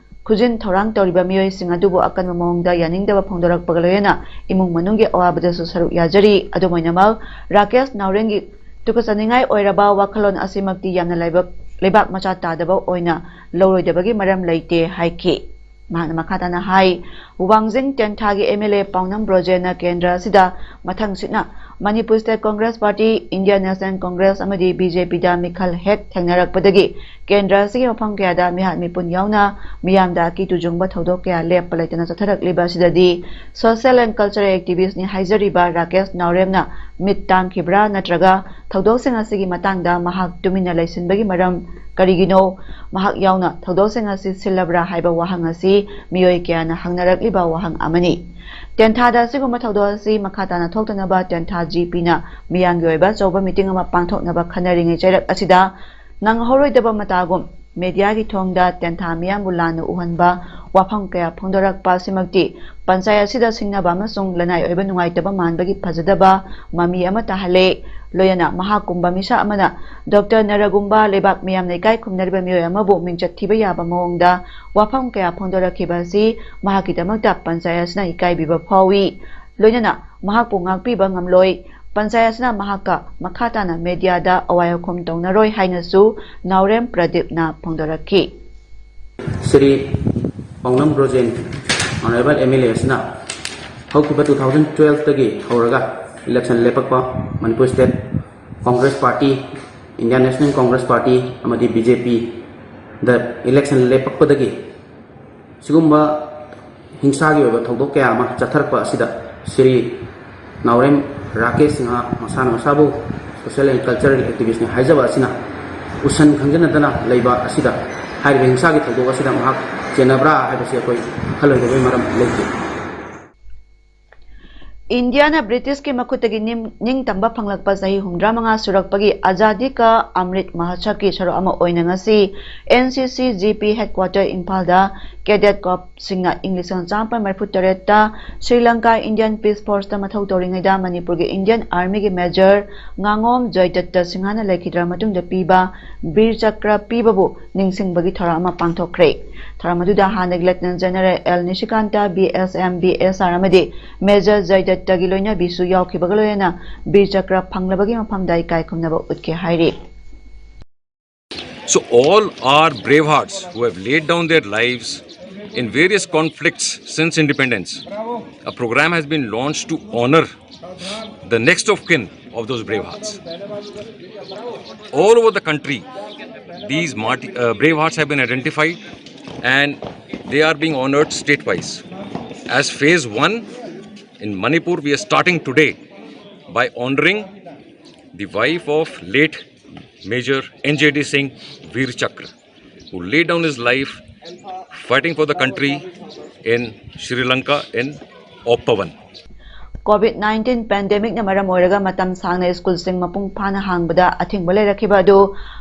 ꯈꯨꯖꯤꯟ ꯊꯧꯔꯥꯡ ꯇꯧꯔꯤꯕ ꯃꯤꯑꯣꯏꯁꯤꯡ ꯑꯗꯨꯕꯨ ꯑꯀꯟꯕ ꯃꯑꯣꯡꯗ ꯌꯥꯅꯤꯡꯗꯕ ꯐꯣꯡꯗꯣꯔꯛꯄꯒ ꯂꯣꯏꯅꯅ ꯏꯃꯨꯡ ꯃꯅꯨꯡꯒꯤ ꯑꯋꯥꯕꯗꯁꯨ ꯁꯔꯨꯛ ꯌꯥꯖꯔꯤ꯫ ꯑꯗꯨꯝ ꯑꯣꯏꯅꯃꯛ, ꯔꯥꯀꯦꯁ ꯅꯥꯎꯔꯦꯝꯒꯤ ꯇꯨꯀꯠꯆꯅꯤꯡꯉꯥꯏ ꯑꯣꯏꯔꯕ ꯋꯥꯈꯜꯂꯣꯟ ꯑꯁꯤꯃꯛꯇꯤ ꯌꯥꯝꯅ ꯂꯥꯏꯕꯛ, ꯂꯩꯕꯥꯛ ꯃꯆꯥ ꯇꯥꯗꯕ ꯑꯣꯏꯅ ꯂꯧꯔꯣꯏꯗꯕꯒꯤ ꯃꯔꯝ ꯂꯩꯇꯦ ꯍꯥꯏꯈꯤ꯫ ꯃꯍꯥꯛꯅ ꯃꯈꯥ ꯇꯥꯅ ꯍꯥꯏ, ꯋꯥꯡꯖꯤꯡ ꯇꯦꯟꯊꯥꯒꯤ ꯑꯦꯝ ꯑꯦꯜ ꯑꯦ ꯄꯥꯎꯅꯝ ꯕ꯭ꯔꯣꯖꯦꯟꯅ ꯀꯦꯟꯗ꯭ꯔ ꯑꯁꯤꯗ ꯃꯊꯪ ꯁꯤꯠꯅ Manipur state Congress party, Indian national Congress ꯑꯃꯗꯤ ꯕꯤ ꯖꯦ ꯄꯤꯗ ꯃꯤꯈꯜ ꯍꯦꯛ ꯊꯦꯡꯅꯔꯛꯄꯗꯒꯤ ꯀꯦꯟꯗ꯭ꯔ ꯑꯁꯤꯒꯤ ꯃꯐꯝ ꯀꯌꯥꯗ ꯃꯤꯍꯥꯠ ꯃꯤꯄꯨꯟ ꯌꯥꯎꯅ ꯃꯤꯌꯥꯝꯗ ꯑꯀꯤ ꯇꯨꯖꯨꯡꯕ ꯊꯧꯗꯣꯛ ꯀꯌꯥ ꯂꯦꯞꯄ ꯂꯩꯇꯅ ꯆꯠꯊꯔꯛꯂꯤꯕ ꯑꯁꯤꯗꯗꯤ social and cultural activistꯅꯤ ꯍꯥꯏꯖꯔꯤꯕ ꯔꯥꯀꯦꯁ ꯅꯥꯎꯔꯦꯝꯅ ꯃꯤꯠ ꯇꯥꯡꯈꯤꯕ꯭ꯔꯥ ꯅꯠꯇ꯭ꯔꯒ ꯊꯧꯗꯣꯛꯁꯤꯡ ꯑꯁꯤꯒꯤ ꯃꯇꯥꯡꯗ ꯃꯍꯥꯛ ꯇꯨꯃꯤꯟꯅ ꯂꯩꯁꯤꯟꯕꯒꯤ ꯃꯔꯝ ꯀꯔꯤꯒꯤꯅꯣ? ꯃꯍꯥꯛ ꯌꯥꯎꯅ ꯊꯧꯗꯣꯛꯁꯤꯡ ꯑꯁꯤ ꯁꯤꯜꯂꯕ꯭ꯔꯥ ꯍꯥꯏꯕ ꯋꯥꯍꯪ ꯑꯁꯤ ꯃꯤꯑꯣꯏ ꯀꯌꯥꯅ ꯍꯪꯅꯔꯛꯂꯤꯕ ꯋꯥꯍꯪ ꯑꯃꯅꯤ꯫ ꯇꯦꯟꯊꯥꯗ ꯑꯁꯤꯒꯨꯝꯕ ꯊꯧꯗꯣꯛ ꯑꯁꯤ ꯃꯈꯥ ꯇꯥꯅ ꯊꯣꯛꯇꯅꯕ ꯇꯦꯟꯊꯥ ꯖꯤ ꯄꯤꯅ ꯃꯤꯌꯥꯝꯒꯤ ꯑꯣꯏꯕ ꯑꯆꯧꯕ ꯃꯤꯇꯤꯡ ꯑꯃ ꯄꯥꯡꯊꯣꯛꯅꯕ ꯈꯟꯅꯔꯤꯉꯩ ꯆꯩꯔꯛ ꯑꯁꯤꯗ ꯅꯪꯍꯧꯔꯣꯏꯗꯕ ꯃꯇꯥꯒꯨꯝ ꯃꯦꯗꯤꯌꯥꯒꯤ ꯊꯣꯡꯗ ꯇꯦꯟꯊꯥ ꯃꯤꯌꯥꯝꯕꯨ ꯂꯥꯟꯅ ꯎꯍꯟꯕ ꯋꯥꯐꯝ ꯀꯌꯥ ꯐꯣꯡꯗꯣꯔꯛꯄ ꯑꯁꯤꯃꯛꯇꯤ ꯄꯟꯆꯥꯌꯠ ꯑꯁꯤꯗ ꯁꯤꯡꯅꯕ ꯑꯃꯁꯨꯡ ꯂꯅꯥꯏ ꯑꯣꯏꯕ ꯅꯨꯡꯉꯥꯏꯇꯕ ꯃꯥꯟꯕꯒꯤ ꯐꯖꯗꯕ ꯃꯃꯤ ꯑꯃ ꯇꯥꯍꯜꯂꯦ꯫ ꯂꯣꯏꯅꯅ ꯃꯍꯥꯛꯀꯨꯝꯕ ꯃꯤꯁꯛ ꯑꯃꯅ ꯗꯣꯛꯇꯔ ꯅꯔꯒꯨꯝꯕ ꯂꯩꯕꯥꯛ ꯃꯤꯌꯥꯝꯅ ꯏꯀꯥꯏ ꯈꯨꯝꯅꯔꯤꯕ ꯃꯤꯑꯣꯏ ꯑꯃꯕꯨ ꯃꯤꯡꯆꯠ ꯊꯤꯕ ꯌꯥꯕ ꯃꯑꯣꯡꯗ ꯋꯥꯐꯝ ꯀꯌꯥ ꯐꯣꯡꯗꯣꯔꯛꯈꯤꯕ ꯑꯁꯤ ꯃꯍꯥꯛꯀꯤꯗꯃꯛꯇ ꯄꯟꯆꯥꯌꯠ ꯑꯁꯤꯅ ꯏꯀꯥꯏꯕꯤꯕ ꯐꯥꯎꯏ꯫ ꯂꯣꯏꯅꯅ ꯃꯍꯥꯛꯄꯨ ꯉꯥꯛꯄꯤꯕ ꯉꯝꯂꯣꯏ꯫ ꯄꯟꯆꯥꯌꯠ ꯑꯁꯤꯅ ꯃꯍꯥꯛꯀ ꯃꯈꯥ ꯇꯥꯅ ꯃꯦꯗꯤꯌꯥꯗ ꯑꯋꯥꯏ ꯑꯈꯨꯝ ꯇꯧꯅꯔꯣꯏ ꯍꯥꯏꯅꯁꯨ ꯅꯥꯎꯔꯦꯝ ꯄ꯭ꯔꯗꯤꯞꯅ ꯐꯣꯡꯗꯣꯔꯛꯈꯤ꯫ Shri Paonam Brojen, honourable M L A ꯑꯁꯤꯅ ꯍꯧꯈꯤꯕ ꯇꯨ ꯊꯥꯎꯖꯟ ꯇꯨꯋꯦꯜꯐꯇꯒꯤ ꯍꯧꯔꯒ ꯏꯂꯦꯛꯁꯟ ꯂꯦꯞꯄꯛꯄ Manipur state Congress party, Indian national Congress party ꯑꯃꯗꯤ ꯕꯤ ꯖꯦ ꯄꯤꯗ ꯏꯂꯦꯛꯁꯟ ꯂꯦꯞꯄꯛꯄꯗꯒꯤ ꯁꯤꯒꯨꯝꯕ ꯍꯤꯡꯁꯥꯒꯤ ꯑꯣꯏꯕ ꯊꯧꯗꯣꯛ ꯀꯌꯥ ꯑꯃ ꯆꯠꯊꯔꯛꯄ ꯑꯁꯤꯗ ꯁ꯭ꯔꯤ ꯅꯥꯎꯔꯦꯝ ꯔꯥꯀꯦꯁ ꯁꯤꯡꯍ ꯃꯁꯥꯅ ꯃꯁꯥꯕꯨ social and cultural activistꯅꯤ ꯍꯥꯏꯖꯕ ꯑꯁꯤꯅ ꯎꯁꯟ ꯈꯪꯖꯅꯗꯅ ꯂꯩꯕ ꯑꯁꯤꯗ ꯍꯥꯏꯔꯤꯕ ꯍꯤꯡꯁꯥꯒꯤ ꯊꯧꯗꯣꯛ ꯑꯁꯤꯗ ꯃꯍꯥꯛ ꯆꯦꯟꯅꯕ꯭ꯔꯥ ꯍꯥꯏꯕꯁꯤ ꯑꯩꯈꯣꯏ ꯈꯜꯂꯣꯏꯗꯕꯒꯤ ꯃꯔꯝ ꯂꯩꯇꯦ꯫ ꯏꯟꯗꯤꯌꯥꯅ ꯕ꯭ꯔꯤꯇꯤꯁꯀꯤ ꯃꯈꯨꯠꯇꯒꯤ ꯅꯤꯡ- ꯅꯤꯡꯇꯝꯕ ꯐꯪꯂꯛꯄ ꯆꯍꯤ ꯍꯨꯝꯗ꯭ꯔꯥ ꯃꯉꯥ ꯁꯨꯔꯛꯄꯒꯤ ꯑꯖꯥꯗꯤ ꯀꯥ ꯑꯃ꯭ꯔꯤꯠ ꯃꯍꯣꯠꯁꯕꯀꯤ ꯁꯔꯨꯛ ꯑꯃ ꯑꯣꯏꯅ ꯉꯁꯤ N C C G P headquarter ꯏꯝꯐꯥꯜꯗ cadet corpsꯁꯤꯡꯅ ꯏꯪ ꯂꯤꯁꯤꯡ ꯑꯃ ꯆꯥꯃꯥꯄꯟ ꯃꯔꯤꯐꯨ ꯇꯔꯦꯠꯇ ꯁ꯭ꯔꯤ ꯂꯪꯀꯥ Indian Peace Forceꯇ ꯃꯊꯧ ꯇꯧꯔꯤꯉꯩꯗ ꯃꯅꯤꯄꯨꯔꯒꯤ Indian Armyꯒꯤ Major ꯉꯥꯉꯣꯝ ꯖꯣꯏꯗꯠꯇ ꯁꯤꯡꯍꯅ ꯂꯩꯈꯤꯗ꯭ꯔꯕ ꯃꯇꯨꯡꯗ ꯄꯤꯕ ꯕꯤꯔ ꯆꯀ꯭ꯔ ꯄꯤꯕꯕꯨ ꯅꯤꯡꯁꯤꯡꯕꯒꯤ ꯊꯧꯔꯝ ꯑꯃ ꯄꯥꯡꯊꯣꯛꯈ꯭ꯔꯦ꯫ ꯊꯧꯔꯝ ꯑꯗꯨꯗ ꯍꯥꯟꯅꯒꯤ Lieutenant General ꯑꯦꯜ ꯅꯤꯁꯤꯀꯥꯟꯇ, ꯕꯤ ꯑꯦꯁ ꯑꯦꯝ, ꯕꯤ ꯑꯦꯁ ꯑꯥꯔ ꯑꯃꯗꯤ Major ꯖꯣꯏꯗꯠꯇꯒꯤ ꯂꯣꯏꯅꯕꯤꯁꯨ ꯌꯥꯎꯈꯤꯕꯒ ꯂꯣꯏꯅꯅ ꯕꯤꯔ ꯆꯀ꯭ꯔ ꯐꯪꯂꯕꯒꯤ ꯃꯐꯝꯗ ꯏꯀꯥꯏ ꯈꯨꯝꯅꯕ ꯎꯠꯈꯤ ꯍꯥꯏꯔꯤ꯫ So all our bravehearts who have laid down their lives In various conflicts since independence, a program has been launched to honor the next of kin of those brave hearts. All over the country, these marty- uh, brave hearts have been identified and they are being honored state-wise. As phase one, in Manipur, we are starting today by honoring the wife of late Major N J D Singh Veer Chakra, who laid down his life fighting for the country in Sri Lanka in Oppawan. COVID nineteen pandemic ꯅ ꯃꯔꯝ ꯑꯣꯏꯔꯒ ꯃꯇꯝ ꯁꯥꯡꯅ ꯁ꯭ꯀꯨꯜꯁꯤꯡ ꯃꯄꯨꯡ ꯐꯥꯅ ꯍꯥꯡꯕꯗ ꯑꯊꯤꯡꯕ ꯂꯩꯔꯛꯈꯤꯕ ꯑꯗꯨ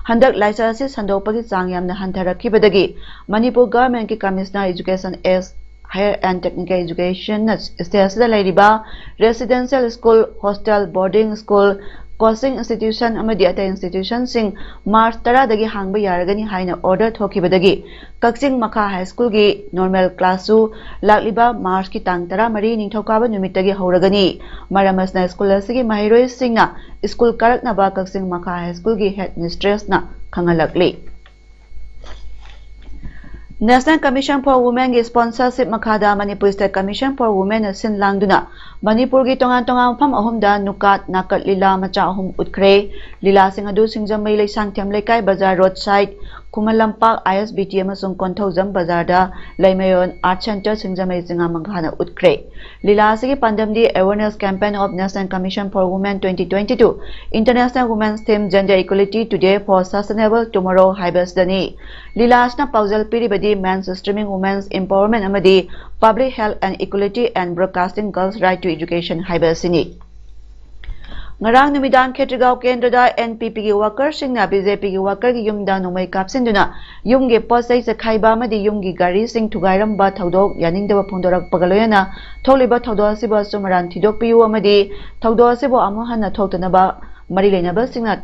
ꯍꯟꯗꯛ ꯂꯥꯏꯁꯥ ꯑꯁꯤ ꯁꯟꯗꯣꯛꯄꯒꯤ ꯆꯥꯡ ꯌꯥꯝꯅ ꯍꯟꯊꯔꯛꯈꯤꯕꯗꯒꯤ ꯃꯅꯤꯄꯨꯔ ꯒꯚꯔꯟꯃꯦꯟꯠꯀꯤ commissioner education S higher and technical ꯏꯖꯨꯀꯦꯁꯟꯅ ꯁ꯭ꯇꯦꯠ ꯑꯁꯤꯗ ꯂꯩꯔꯤꯕ residential school, hostel, boarding school, coaching institution ꯑꯃꯗꯤ ꯑꯇꯩ ꯏꯟꯁꯇꯤꯇ꯭ꯌꯨꯁꯟꯁꯤꯡ ꯃꯥꯔꯆ ꯇꯔꯥꯗꯒꯤ ꯍꯥꯡꯕ ꯌꯥꯔꯒꯅꯤ ꯍꯥꯏꯅ ꯑꯣꯔꯗꯔ ꯊꯣꯛꯈꯤꯕꯗꯒꯤ ꯀꯛꯆꯤꯡ ꯃꯈꯥ ꯍꯥꯏ ꯁ꯭ꯀꯨꯜꯒꯤ ꯅꯣꯔꯃꯦꯜ ꯀ꯭ꯂꯥꯁꯁꯨ ꯂꯥꯛꯂꯤꯕ ꯃꯥꯔꯆꯀꯤ ꯇꯥꯡ ꯇꯔꯥꯃꯔꯤ ꯅꯤꯡꯊꯧꯀꯥꯕ ꯅꯨꯃꯤꯠꯇꯒꯤ ꯍꯧꯔꯒꯅꯤ꯫ ꯃꯔꯝ ꯑꯁꯤꯅ ꯁ꯭ꯀꯨꯜ ꯑꯁꯤꯒꯤ ꯃꯍꯩꯔꯣꯏꯁꯤꯡꯅ ꯁ꯭ꯀꯨꯜ ꯀꯥꯔꯛꯅꯕ ꯀꯛꯆꯤꯡ ꯃꯈꯥ ꯍꯥꯏ ꯁ꯭ꯀꯨꯜꯒꯤ head ꯃꯤꯁꯇ꯭ꯔꯦꯁꯅ ꯈꯪꯍꯜꯂꯛꯂꯤ꯫ National Commission for Womenꯒꯤ sponsorship ꯃꯈꯥꯗ Manipur State Commission for Womenꯅ ꯁꯤꯟ ꯂꯥꯡꯗꯨꯅ ꯃꯅꯤꯄꯨꯔꯒꯤ ꯇꯣꯉꯥꯟ ꯇꯣꯉꯥꯟꯕ ꯃꯐꯝ ꯑꯍꯨꯝꯗ ꯅꯨꯀꯥꯠ ꯅꯥꯀꯠ ꯂꯤꯂꯥ ꯃꯆꯥ ꯑꯍꯨꯝ ꯎꯠꯈ꯭ꯔꯦ꯫ ꯂꯤꯂꯥꯁꯤꯡ ꯑꯗꯨ ꯁꯤꯡꯖꯃꯩ ꯂꯩꯁꯥꯡꯊꯦꯝ ꯂꯩꯀꯥꯏ ꯕꯖꯥꯔ ꯔꯣꯗ ꯁꯥꯏꯗ, ꯈꯨꯃꯟ ꯂꯝꯄꯥꯛ ꯑꯥꯏ ꯑꯦꯁ ꯕꯤ ꯇꯤ ꯑꯃꯁꯨꯡ ꯀꯣꯟꯊꯧꯖꯝ ꯕꯖꯥꯔꯗ ꯂꯩꯃꯌꯣꯟ ꯑꯥꯔꯠ ꯁꯦꯟꯇꯔ ꯁꯤꯡꯖꯃꯩ ꯆꯤꯉꯥ ꯃꯈꯥꯗ ꯎꯠꯈ꯭ꯔꯦ꯫ ꯂꯤꯂꯥ ꯑꯁꯤꯒꯤ ꯄꯥꯟꯗꯝꯗꯤ Awareness Campaign of National Commission for Women twenty twenty-two, International Women's Theme, Gender Equality Today for Sustainable Tomorrow ꯍꯥꯏꯕ ꯑꯁꯤꯗꯅꯤ꯫ ꯂꯤꯂꯥ ꯑꯁꯤꯅ ꯄꯥꯎꯖꯦꯜ ꯄꯤꯔꯤꯕꯗꯤ Mainstreaming Women's Empowerment ꯑꯃꯗꯤ Public Health and Equality and Broadcasting Girls' Right to Education ꯍꯥꯏꯕ ꯑꯁꯤꯅꯤ꯫ ꯉꯔꯥꯡ ꯅꯨꯃꯤꯗꯥꯡ ꯈꯦꯇ꯭ꯔꯤꯒꯥꯎ ꯀꯦꯟꯗ꯭ꯔꯗ ꯑꯦꯟ ꯄꯤ ꯄꯤꯒꯤ ꯋꯥꯀꯔꯁꯤꯡꯅ ꯕꯤ ꯖꯦ ꯄꯤꯒꯤ ꯋꯥꯀꯔꯒꯤ ꯌꯨꯝꯗ ꯅꯣꯡꯃꯩ ꯀꯥꯞꯁꯤꯟꯗꯨꯅ ꯌꯨꯝꯒꯤ ꯄꯣꯠ ꯆꯩ ꯆꯈꯥꯏꯕ ꯑꯃꯗꯤ ꯌꯨꯝꯒꯤ ꯒꯥꯔꯤꯁꯤꯡ ꯊꯨꯒꯥꯏꯔꯝꯕ ꯊꯧꯗꯣꯛ ꯌꯥꯅꯤꯡꯗꯕ ꯐꯣꯡꯗꯣꯔꯛꯄꯒ ꯂꯣꯏꯅꯅ ꯊꯣꯛꯂꯤꯕ ꯊꯧꯗꯣꯛ ꯑꯁꯤꯕꯨ ꯑꯆꯨꯝ ꯑꯔꯥꯟ ꯊꯤꯗꯣꯛꯄꯤꯌꯨ ꯑꯃꯗꯤ ꯊꯧꯗꯣꯛ ꯑꯁꯤꯕꯨ ꯑꯃꯨꯛ ꯍꯟꯅ ꯊꯣꯛꯇꯅꯕ ꯃꯔꯤ ꯂꯩꯅꯕꯁꯤꯡꯅ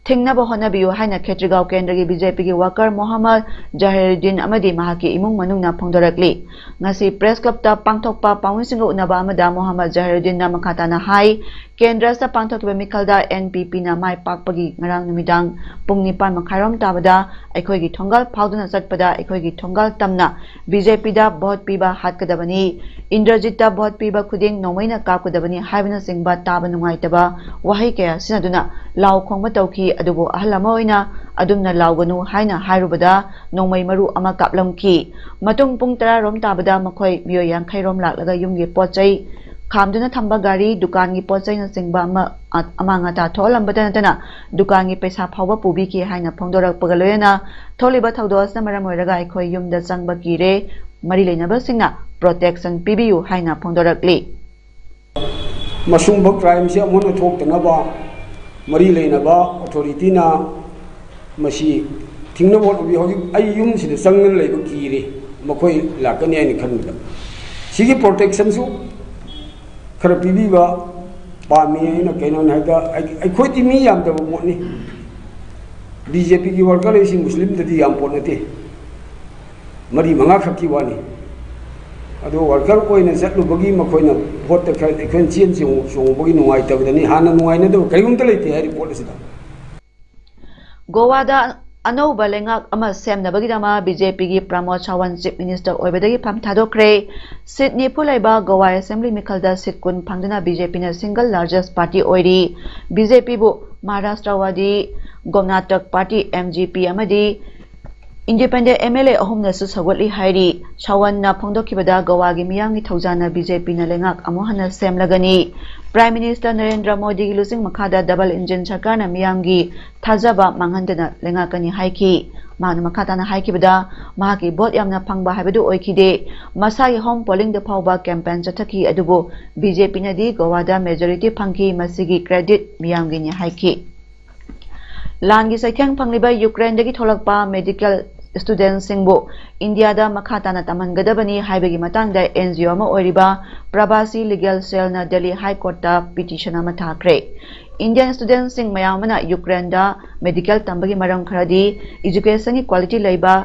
ꯊꯤꯡꯅꯕ ꯍꯣꯠꯅꯕꯤꯌꯨ ꯍꯥꯏꯅ ꯈꯦꯇ꯭ꯔꯤꯒꯥꯎ ꯀꯦꯟꯗ꯭ꯔꯒꯤ ꯕꯤ ꯖꯦ ꯄꯤꯒꯤ ꯋꯥꯀꯔ ꯃꯣꯍꯝꯃꯗ ꯖꯍꯤꯔꯨꯗꯤꯟ ꯑꯃꯗꯤ ꯃꯍꯥꯛꯀꯤ ꯏꯃꯨꯡ ꯃꯅꯨꯡꯅ ꯐꯣꯡꯗꯣꯔꯛꯂꯤ꯫ ꯉꯁꯤ ꯄ꯭ꯔꯦꯁ ꯀ꯭ꯂꯕꯇ ꯄꯥꯡꯊꯣꯛꯄ ꯄꯥꯎꯃꯤꯁꯤꯡꯒ ꯎꯅꯕ ꯑꯃꯗ ꯃꯣꯍꯝꯃꯗ ꯖꯍꯤꯔꯨꯗꯤꯟꯅ ꯃꯈꯥ ꯇꯥꯅ ꯍꯥꯏ, ꯀꯦꯟꯗ꯭ꯔ ꯑꯁꯤꯗ ꯄꯥꯡꯊꯣꯛꯈꯤꯕ ꯃꯤꯈꯜꯗ ꯑꯦꯟ ꯄꯤ ꯄꯤꯅ ꯃꯥꯏ ꯄꯥꯛꯄꯒꯤ ꯉꯔꯥꯡ ꯅꯨꯃꯤꯗꯥꯡ ꯄꯨꯡ ꯅꯤꯄꯥꯟ ꯃꯈꯥꯏꯔꯣꯝ ꯇꯥꯕꯗ ꯑꯩꯈꯣꯏꯒꯤ ꯊꯣꯡꯒꯥꯜ ꯐꯥꯎꯗꯨꯅ ꯆꯠꯄꯗ ꯑꯩꯈꯣꯏꯒꯤ ꯊꯣꯡꯒꯥꯜ ꯇꯝꯅ ꯕꯤ ꯖꯦ ꯄꯤꯗ ꯚꯣꯠ ꯄꯤꯕ ꯍꯥꯠꯀꯗꯕꯅꯤ, ꯏꯟꯗ꯭ꯔꯖꯤꯠꯇ ꯚꯣꯠ ꯄꯤꯕ ꯈꯨꯗꯤꯡ ꯅꯣꯡꯃꯩꯅ ꯀꯥꯞꯀꯗꯕꯅꯤ ꯍꯥꯏꯕꯅꯆꯤꯡꯕ ꯇꯥꯕ ꯅꯨꯡꯉꯥꯏꯇꯕ ꯋꯥꯍꯩ ꯀꯌꯥ ꯁꯤꯖꯤꯟꯅꯗꯨꯅ ꯂꯥꯎ ꯈꯣꯡꯕ ꯇꯧꯈꯤ꯫ ꯑꯗꯨꯕꯨ ꯑꯍꯜ ꯑꯃ ꯑꯣꯏꯅ ꯑꯗꯨꯝꯅ ꯂꯥꯎꯒꯅꯨ ꯍꯥꯏꯅ ꯍꯥꯏꯔꯨꯕꯗ ꯅꯣꯡꯃꯩ ꯃꯔꯨ ꯑꯃ ꯀꯥꯞꯂꯝꯈꯤ꯫ ꯃꯇꯨꯡ ꯄꯨꯡ ꯇꯔꯥ ꯔꯣꯝ ꯇꯥꯕꯗ ꯃꯈꯣꯏ ꯃꯤꯑꯣꯏ ꯌꯥꯡꯈꯩ ꯔꯣꯝ ꯂꯥꯛꯂꯒ ꯌꯨꯝꯒꯤ ꯄꯣꯠ ꯆꯩ ꯈꯥꯝꯗꯨꯅ ꯊꯝꯕ ꯒꯥꯔꯤ, ꯗꯨꯀꯥꯟꯒꯤ ꯄꯣꯠ ꯆꯩꯅꯆꯤꯡꯕ ꯑꯃ-, ꯑꯃꯥꯡ ꯑꯇꯥ ꯊꯣꯛꯍꯜꯂꯝꯕꯇ ꯅꯠꯇꯅ ꯗꯨꯀꯥꯟꯒꯤ ꯄꯩꯁꯥ ꯐꯥꯎꯕ ꯄꯨꯕꯤꯈꯤ ꯍꯥꯏꯅ ꯐꯣꯡꯗꯣꯔꯛꯄꯒ ꯂꯣꯏꯅꯅ ꯊꯣꯛꯂꯤꯕ ꯊꯧꯗꯣꯛ ꯑꯁꯤꯅ ꯃꯔꯝ ꯑꯣꯏꯔꯒ ꯑꯩꯈꯣꯏ ꯌꯨꯝꯗ ꯆꯪꯕ ꯀꯤꯔꯦ, ꯃꯔꯤ ꯂꯩꯅꯕꯁꯤꯡꯅ ꯄ꯭ꯔꯣꯇꯦꯛꯁꯟ ꯄꯤꯕꯤꯌꯨ ꯍꯥꯏꯅ ꯐꯣꯡꯗꯣꯔꯛꯂꯤ꯫ ꯃꯁꯨꯝꯕ ꯀ꯭ꯔꯥꯏꯝꯁꯤ ꯑꯃꯨꯛ ꯍꯟꯅ ꯊꯣꯛꯇꯅꯕ ꯃꯔꯤ ꯂꯩꯅꯕ ꯑꯣꯊꯣꯔꯤꯇꯤꯅ ꯃꯁꯤ ꯊꯤꯡꯅꯕ ꯍꯣꯠꯅꯕꯤꯌꯨ꯫ ꯍꯧꯖꯤꯛ ꯑꯩ ꯌꯨꯝꯁꯤꯗ ꯆꯪꯗꯅ ꯂꯩꯕ ꯀꯤꯔꯦ, ꯃꯈꯣꯏ ꯂꯥꯛꯀꯅꯤ ꯍꯥꯏꯅ ꯈꯟꯕꯗ꯫ ꯁꯤꯒꯤ ꯄ꯭ꯔꯣꯇꯦꯛꯁꯟꯁꯨ ꯈꯔ ꯄꯤꯕꯤꯕ ꯄꯥꯝꯃꯤ꯫ ꯑꯩꯅ ꯀꯩꯅꯣꯅꯤ ꯍꯥꯏꯕꯗ, ꯑꯩ-, ꯑꯩꯈꯣꯏꯗꯤ ꯃꯤ ꯌꯥꯝꯗꯕ ꯄꯣꯠꯅꯤ꯫ ꯕꯤ ꯖꯦ ꯄꯤꯒꯤ ꯋꯥꯔꯀꯔ ꯍꯥꯏꯁꯤ ꯃꯨꯁꯂꯤꯝꯗꯗꯤ ꯌꯥꯝ ꯄꯣꯠ ꯅꯠꯇꯦ, ꯃꯔꯤ ꯃꯉꯥ ꯈꯛꯀꯤ ꯋꯥꯅꯤ꯫ ꯑꯗꯣ ꯋꯥꯔꯀꯔ ꯑꯣꯏꯅ ꯆꯠꯂꯨꯕꯒꯤ ꯃꯈꯣꯏꯅ ꯚꯣꯠꯇ ꯈꯔ ꯑꯩꯈꯣꯏꯅ ꯆꯦꯟ ꯆꯣꯡ-, ꯆꯣꯡꯉꯨꯕꯒꯤ ꯅꯨꯡꯉꯥꯏꯇꯕꯗꯅꯤ꯫ ꯍꯥꯟꯅ ꯅꯨꯡꯉꯥꯏꯅꯗꯕ ꯀꯔꯤꯒꯨꯝꯇ ꯂꯩꯇꯦ ꯍꯥꯏꯔꯤ ꯄꯣꯠ ꯑꯁꯤꯗ꯫ ꯒꯣꯋꯥꯗ ꯑꯅꯧꯕ ꯂꯩꯉꯥꯛ ꯑꯃ ꯁꯦꯝꯅꯕꯒꯤꯗꯃꯛ ꯕꯤ ꯖꯦ ꯄꯤꯒꯤ ꯄ꯭ꯔꯃꯣꯗ ꯁꯥꯋꯟ ꯆꯤꯐ ꯃꯤꯅꯤꯁꯇꯔ ꯑꯣꯏꯕꯗꯒꯤ ꯐꯝ ꯊꯥꯗꯣꯛꯈ꯭ꯔꯦ꯫ ꯁꯤꯠ ꯅꯤꯐꯨ ꯂꯩꯕ ꯒꯣꯋꯥ ꯑꯦꯁꯦꯝꯕ꯭ꯂꯤ ꯃꯤꯈꯜꯗ ꯁꯤꯠ ꯀꯨꯟ ꯐꯪꯗꯨꯅ ꯕꯤ ꯖꯦ ꯄꯤꯅ ꯁꯤꯡꯒꯜ ꯂꯥꯔꯖꯦꯁ ꯄꯥꯔꯇꯤ ꯑꯣꯏꯔꯤ꯫ ꯕꯤ ꯖꯦ ꯄꯤꯕꯨ Maharashtrawadi Gomantak party, M G P, ꯑꯃꯗꯤ ꯏꯟꯗꯤꯄꯦꯟꯗꯦꯟ ꯑꯦꯝ ꯑꯦꯜ ꯑꯦ ꯑꯍꯨꯝꯅꯁꯨ ꯁꯧꯒꯠꯂꯤ ꯍꯥꯏꯔꯤ꯫ ꯁꯥꯋꯟꯅ ꯐꯣꯡꯗꯣꯛꯈꯤꯕꯗ ꯒꯣꯋꯥꯒꯤ ꯃꯤꯌꯥꯝꯒꯤ ꯊꯧꯖꯥꯜꯅ ꯕꯤ ꯖꯦ ꯄꯤꯅ ꯂꯩꯉꯥꯛ ꯑꯃꯨꯛ ꯍꯟꯅ ꯁꯦꯝꯂꯒꯅꯤ꯫ ꯄ꯭ꯔꯥꯏꯝ ꯃꯤꯅꯤꯁꯇꯔ ꯅꯔꯦꯟꯗ꯭ꯔ ꯃꯣꯗꯤꯒꯤ ꯂꯨꯆꯤꯡ ꯃꯈꯥꯗ ꯗꯕꯜ ꯏꯟꯖꯤꯟ ꯁꯔꯀꯥꯔꯅ ꯃꯤꯌꯥꯝꯒꯤ ꯊꯥꯖꯕ ꯃꯥꯡꯍꯟꯗꯅ ꯂꯩꯉꯥꯛꯀꯅꯤ ꯍꯥꯏꯈꯤ꯫ ꯃꯍꯥꯛꯅ ꯃꯈꯥ ꯇꯥꯅ ꯍꯥꯏꯈꯤꯕꯗ, ꯃꯍꯥꯛꯀꯤ ꯚꯣꯠ ꯌꯥꯝꯅ ꯐꯪꯕ ꯍꯥꯏꯕꯗꯨ ꯑꯣꯏꯈꯤꯗꯦ꯫ ꯃꯁꯥꯒꯤ ꯍꯣꯝ ꯄꯣꯂꯤꯡꯗ ꯐꯥꯎꯕ ꯀꯦꯝꯄꯦꯟ ꯆꯠꯊꯈꯤ, ꯑꯗꯨꯕꯨ ꯕꯤ ꯖꯦ ꯄꯤꯅꯗꯤ ꯒꯣꯋꯥꯗ ꯃꯦꯖꯣꯔꯤꯇꯤ ꯐꯪꯈꯤ, ꯃꯁꯤꯒꯤ ꯀ꯭ꯔꯦꯗꯤꯠ ꯃꯤꯌꯥꯝꯒꯤꯅꯤ ꯍꯥꯏꯈꯤ꯫ ꯂꯥꯟꯒꯤ ꯆꯩꯊꯦꯡ ꯐꯪꯂꯤꯕ ꯌꯨꯀ꯭ꯔꯦꯟꯗꯒꯤ ꯊꯣꯛꯂꯛꯄ ꯃꯦꯗꯤꯀꯦꯜ ꯁ꯭ꯇꯨꯗꯦꯟꯠꯁꯤꯡꯕꯨ ꯏꯟꯗꯤꯌꯥꯗ ꯃꯈꯥ ꯇꯥꯅ ꯇꯝꯍꯟꯒꯗꯕꯅꯤ ꯍꯥꯏꯕꯒꯤ ꯃꯇꯥꯡꯗ ꯑꯦꯟ ꯖꯤ ꯑꯣ ꯑꯃ ꯑꯣꯏꯔꯤꯕ ꯄ꯭ꯔꯕꯥꯁꯤ ꯂꯤꯒꯦꯜ ꯁꯦꯜꯅ ꯗꯦꯜꯂꯤ ꯍꯥꯏ ꯀꯣꯔꯠꯇ ꯄꯤꯇꯤꯁꯟ ꯑꯃ ꯊꯥꯈ꯭ꯔꯦ꯫ ꯏꯟꯗꯤꯌꯟ ꯁ꯭ꯇꯨꯗꯦꯟꯠꯁꯤꯡ ꯃꯌꯥꯝ ꯑꯃꯅ ꯌꯨꯀ꯭ꯔꯦꯟꯗ ꯃꯦꯗꯤꯀꯦꯜ ꯇꯝꯕꯒꯤ ꯃꯔꯝ ꯈꯔꯗꯤ ꯏꯖꯨꯀꯦꯁꯟꯒꯤ ꯀ꯭ꯋꯥꯂꯤꯇꯤ ꯂꯩꯕ,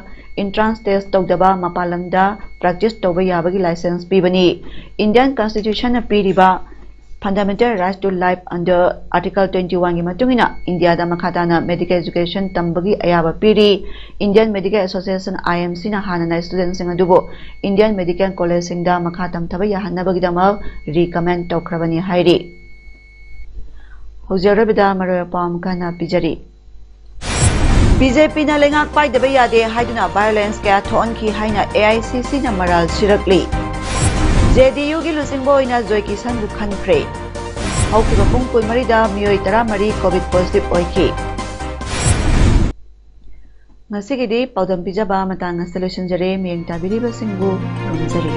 ꯏꯟꯇ꯭ꯔꯥꯟꯁ ꯇꯦꯁ ꯇꯧꯗꯕ, ꯃꯄꯥꯟ ꯂꯝꯗ ꯄ꯭ꯔꯦꯛꯇꯤꯁ ꯇꯧꯕ ꯌꯥꯕꯒꯤ ꯂꯥꯏꯁꯦꯟꯁ ꯄꯤꯕꯅꯤ꯫ ꯏꯟꯗꯤꯌꯟ ꯀꯟꯁꯇꯤꯇ꯭ꯌꯨꯁꯟꯅ ꯄꯤꯔꯤꯕ Fundamental Right to Life under Article twenty one ꯒꯤ ꯃꯇꯨꯡ ꯏꯟꯅ ꯏꯟꯗꯤꯌꯥꯗ ꯃꯈꯥ ꯇꯥꯅ medical education ꯇꯝꯕꯒꯤ ꯑꯌꯥꯕ ꯄꯤꯔꯤ꯫ Indian Medical Association, I M C ꯅ ꯍꯥꯟꯅꯅ student ꯁꯤꯡ ꯑꯗꯨꯕꯨ Indian medical college ꯁꯤꯡꯗ ꯃꯈꯥ ꯇꯝꯊꯕ ꯌꯥꯍꯟꯅꯕꯒꯤꯗꯃꯛ recommend ꯇꯧꯈ꯭ꯔꯕꯅꯤ ꯍꯥꯏꯔꯤ꯫ ꯍꯧꯖꯤꯛ ꯑꯔꯣꯏꯕꯗ ꯃꯔꯨꯑꯣꯏꯕ ꯄꯥꯎ ꯑꯃꯨꯛ ꯍꯟꯅ ꯄꯤꯖꯔꯤ꯫ B J P ꯅ ꯂꯩꯉꯥꯛ ꯄꯥꯏꯗꯕ ꯌꯥꯗꯦ ꯍꯥꯏꯗꯨꯅ violence ꯀꯌꯥ ꯊꯣꯛꯍꯟꯈꯤ ꯍꯥꯏꯅ A I C C ꯅ ꯃꯔꯥꯜ ꯁꯤꯔꯛꯂꯤ꯫ J D U ꯒꯤ ꯂꯨꯆꯤꯡꯕ ꯑꯣꯏꯅ ꯖꯣꯏ ꯀꯤꯁꯟꯕꯨ ꯈꯟꯈ꯭ꯔꯦ꯫ ꯍꯧꯈꯤꯕ ꯄꯨꯡ ꯀꯨꯟꯃꯔꯤꯗ ꯃꯤꯑꯣꯏ ꯇꯔꯥꯃꯔꯤ COVID positive ꯑꯣꯏꯈꯤ꯫ ꯉꯁꯤꯒꯤꯗꯤ ꯄꯥꯎꯗꯝ ꯄꯤꯖꯕ ꯃꯇꯥꯡ ꯑꯁꯤꯗ ꯂꯣꯏꯁꯤꯟꯖꯔꯦ꯫ ꯃꯤꯠꯌꯦꯡ ꯇꯥꯕꯤꯔꯤꯕꯁꯤꯡꯕꯨ ꯈꯨꯔꯨꯝꯖꯔꯤ꯫